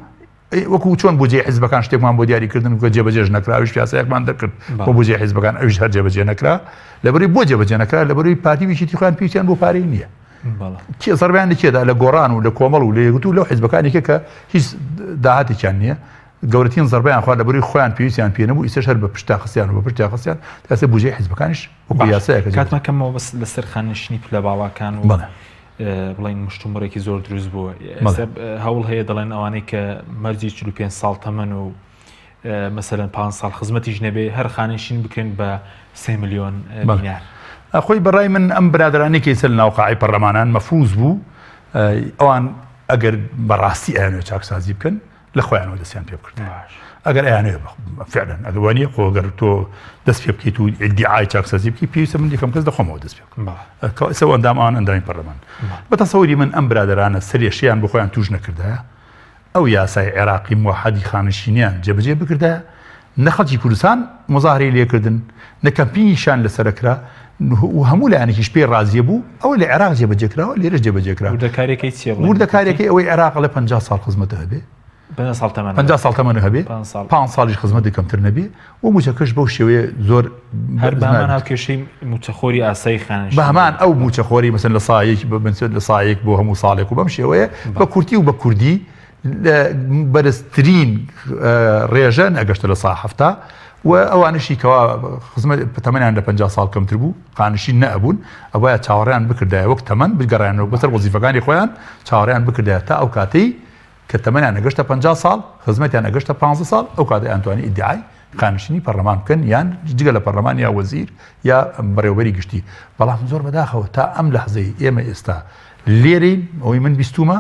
وەکو چۆن بودجەی حیزبەکان شتێکمان بۆ دیاری کردن کە جێبەجێش نەکرا ئەویش یاسایەکمان دەرکرد بۆ بودجەی حیزبەکان ئەویش هەر جێبەجێ نەکرا لەبەری بۆ جێبەجێ نەکرا لەبەری پارتی و یەکێتی خۆیان پێویستیان بۆ پارەی نییە کێ زەربیان لە کێدا لە گۆڕان و لە کۆمەڵ و لە یەکگرتوو لەو حیزبەکانی کە کە هیچ داهاتێکیان نییە گەورەترین زەربەیان خوارد لەبەری خۆیان پێویستیان پێ نەبوو ئیسەش هەر بە پشتا خستیان و بە پشتیا خستیان تا ئێستا بودجەی حیزبەکانیش وەکو یاسایەکە کاتمان کەمەوە بەس لەسەر خانەنشینی پلە باڵاکان و بڵین مشتومڕێکی زۆر دروست بووە هەوڵ هەیە دەڵێن ئەوانەی کە مەرجی 45 ساڵ تەمەن و مەسەلەن 5 ساڵ خزمەتیش نەبێ هەر خانەنشین بکرێن بە 3 میلیۆن دینار. خۆی بەڕای من ئەم برادرانی کە ئێستا لە ناو قاعەی پەرلەمانان مەفروز بوو ئەوان ئەگەر بەڕاستی ئەیانەوێت چاکسازی بکەن لە خۆیانەوە دەستیان پێ بکرد ئەگەر ئەیانەوێ فعلا ئەگەر وانە خۆ گەر تۆ دەست پێ بکەیت و ئیدعای چاکسازی بکەیت پێویستە من یەکەم کەس لە خۆمەوە دەست پێ بکەم ئێستا ئەندام ئەوان ئەندامی پەرلەمان بە تەسەوری من ئەم برادەرانە سەرێشیان بۆ خۆیان توش نەکردایە ئەو یاسای عێراقی موحدی خانشینیان جێبەجێ بکردایە نە خەڵکی کوردستان مظاهرەی لێکردن نە کەمپینیشان لەسەرەکرا و هەموو لایەنێکیش پێی ڕازیە بوو ئەوە لە عێراق جێبەجێ کراوە لێرەش جێبەجێ کرا وردەکاریەکەی چییە بڵێن؟ وردەکاریەکەی ئەوەی عێراق ئەڵێ 50 ساڵ خزمەتە هەبێ 50 ساڵ تەمەن 50 ساڵ تەمەن هەبێ 5 ساڵیش خزمەتی کەمتر نەبێ و موچەکەش بەو شێوەیە زۆر هەر بەهەمان هاوکێشەی موچەخۆری ئاسایی خانەنشین بە هەمان ئەو موچەخۆری مەسەن لە سایەکی بە بنسەر لە سایەک بۆ هەموو ساڵێک و بەم شێوەیە بە کورتی و بە کوردی بەرزترین ڕێژە نەگەشتە لە سا 70 و ئەوانشی کەوا خزمەت تەمەنیان لە 50 ساڵ کەمتر بوو خانشین نەبوون ئەوە چاوەڕیان بکردایە وەک تەمەن بگەڕانەوە بەسەر وەزیفەکانی خۆیان چاوەڕیان بکردایە تا ئەو کاتەی کە تەمەنیان نەگەشتە 50 ساڵ خزمەتیان نەگەشتە 15 ساڵ ئەو کاتە ئەنتوانی ئیدعای خانشینی پەرلەمان بکەن یان جگە لە پەرلەمان یا وەزیر یا بەڕێوبەری گشتی بەڵام زۆر بەداخەوە تا ئەم لەحزەی ئێمە ئێستا لێرەین ئەوەی من بیستومە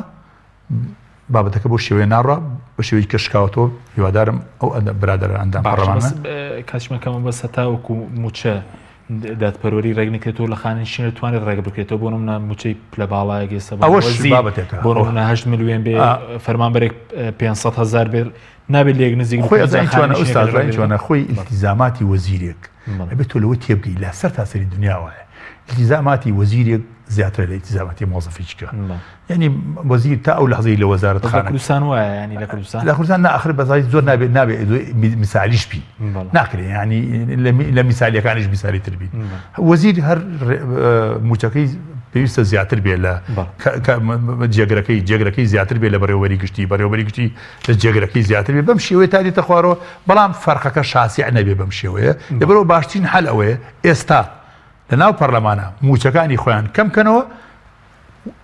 بابەتەکە بەو شێوەیە ناڕوا بە شێوەیەکی کە شکاوەتەوە هیوادارم ئەو برادەرە ئەندام پەڕلەمانە کاتشمە کەمە بەس هەتاوەکو موچە دادپەروەری ڕێک نکرێتەوە لە خانەنشین دەتوانێت ڕێک بکرێتەوە بۆ نمونە موچەی پلە باڵایەک ئێستا بۆ ئەوەش بابەتێکە بۆ نمونە 8 ملیۆن بێ فەرمانبەرێک 500 هەزار بێت نابێت لێک نزیک خۆی ئەزانی چۆنە ئوستاز زانی چۆنە خۆی ئیلتیزاماتی وەزیرێک ئەبێت تۆ لەوە تێبگەی لە سەر تاسەری دنیا وایە ئیلتیزاماتی وەزیرێک زیاترە لە ئیلتیزاماتی مۆزەفێکی کە یعنی وەزیر تا ئەو لەحزەی لە وەزارەت خانە کوردستان وایە ینی لە کوردستان لە کوردستان نا ئاخر بەزای زۆر نابێت نابێت میسالیش بین ناکرێ ینی لە میسالیەکانیش میسالی تر بین وەزیر هەر موچەکەی پێویستە زیاتر بێ لە جێگرەکەی جێگرەکەی زیاتر بێ لە بەڕێوەبەری گشتی بەڕێوەبەری گشتی لە جێگرەکەی زیاتر بێ بەم شێوەیە تا دێتە خوارەوە بەڵام فەرقەکە شاسیع نەبێ بەم شێوەیە لەبەرەوە باشترین حەل ئەوەیە ئێستا لە ناو پەرلەمانە موچەکانی خۆیان کەم کەنەوە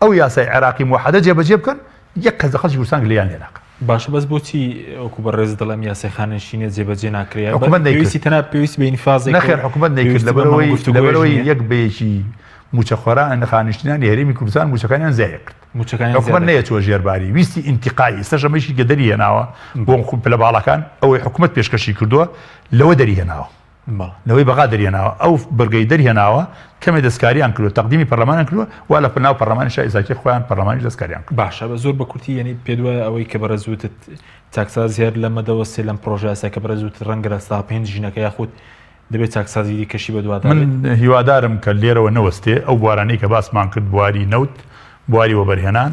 ئەو یاسای عێراقی موحدە جێبەجێ بکەن یەک کەس لە خەڵکی کوردستان گلەیان لێ ناکا. باشە بەس بۆچی وەکو بەڕێز دەڵێم یاسای خانەنشینیە جێبەجێ ناکرێ حکومەت پێویستی تەنها پێویستی بە ئینفازێک نەخێر حکومەت نەیکرد لەبەرئەوەی لەبەرئەوەی یەک بە یەکی موچەخۆران خانەنشینانی هەرێمی کوردستان موچەکانیان زیایە کرد موچەکانیان حکومەت نەیەچووە ژێرباری ویستی ئینتیقای ئێستاش ئەمەیشی کە دەری هێناوە بۆ پلە باڵاکان ئەوەی حکومەت پێشکەشی کردووە لەوە دەری هێناوە لەوەی بەغا دەریهێناوە ئەو بڕگەی دەرهێناوە کەمێ دەستکاریان کردوە تەقدیمی پەرلەمانیان کردوە وا لە ناو پەرلەمانیشا ئیزاکی خۆیان پەرلەمانیش دەستکاریان کردوە. باشە بە زۆر بە کورتی یەنی پێت وایە ئەوەی کە بەڕێز وتت چاکسازی هەر لەمە دەوەستێ لەم پڕۆژە یاسای کە بەڕێز وتت ڕەنگە لە 5 ژینەکە یاخود دەبێت چاکسازی دیکەشی بەدوادا بێت؟ من هیوادارم کە لێرەوە نەوەستێ ئەو بوارانەی کە باسمان کرد بواری نەوت بواری وەبەرهێنان،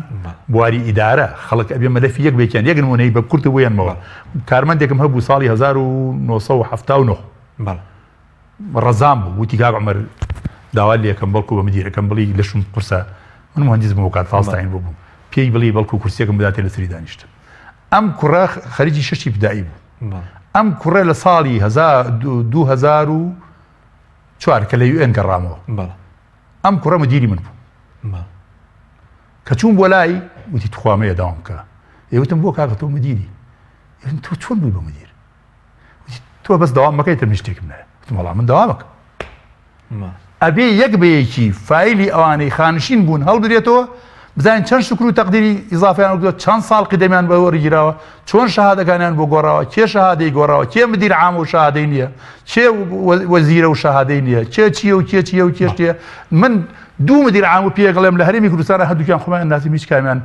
بواری ئیدارە، خەڵک ئەبێ مەلەفی یەک بە یەکیان یەک نموونەی بە کورت بێنمەوە. کارمەندێکم هەبوو ساڵی 1979 ڕەزام بوو، وتی کاک عومەر داوات لێکەم بەڵکو بە مدیرەکەم بڵی لەشم قورسە، من موهەندیس بووم ئەو کات تازە تەعین بووبووم، پێی بڵی بەڵکو کورسیەکم بداتێ لەسەری دانیشتم. ئەم کوڕە خەریکی شەشی ئیبتیدائی بوو. ئەم کوڕە لە ساڵی 2004 کە لە یوئێن گەڕامەوە ئەم کوڕە مدیری من بوو کە چوون بۆ لای وتی تخوا مەیە داوام بکە ئێ وتم بۆ کاکە تۆ مدیری تۆ چۆن بووی بە مدیر تۆ بەس داوام مەکەی تر من شتێکم نایە وتم وەڵا من داوامەکەم ئەبێ یەک بە یەکی فایلی ئەوانەی خانشین بوون هەڵبدرێتەوە بزانین چەند شکر و تەقدیری ئیزافیان وەرگرتووە چەند ساڵ قیدەمیان بە وەرگیراوە چۆن شەهادەکانیان بۆ گۆڕاوە کێ شەهادەی گۆڕاوە کێ مدیر عام و شەهادەی نییە کێ وەزیرە و شەهادەی نییە کێ چییە و کێ چییە و کێ شتیە من دوو مدیر عام و پێگەڵێم لە هەرێمی کوردستان هەردووکیان خۆمان ناسیم هیچ کامیان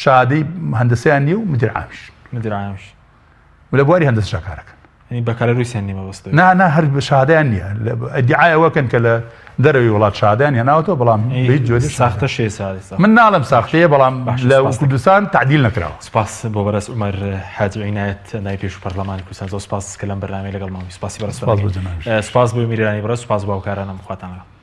شەهادەی هەندەسەیان نییە و مدیر عامیش مدیر عامیش لە بواری هەندەسەشا کارەکەن. یعنی بەکالۆریۆسیان نیە مەبەست نا نا هەر شادیان نییە ئیدعای ئەوە کەن کە لە دەرەوەی وڵات شادیان هێناوەتەوە بەڵام بە هیچ جۆرێک ساختە شێ من ناڵێم ساختەیە بەڵام لە کوردستان تعدیل نەکراوە. سپاس بۆ بەڕێز عومەر حاجی عینایەت ئەندامی پێشوو پەرلەمانی کوردستان زۆر سپاس کە لەم بەرنامەی لەگەڵمان بووی سپاسی بەڕێز سپاس بۆ جەنابیش. سپاس بۆ میرانی بەڕێز سپاس بۆ هاوکارانم خواتان لەگەڵ.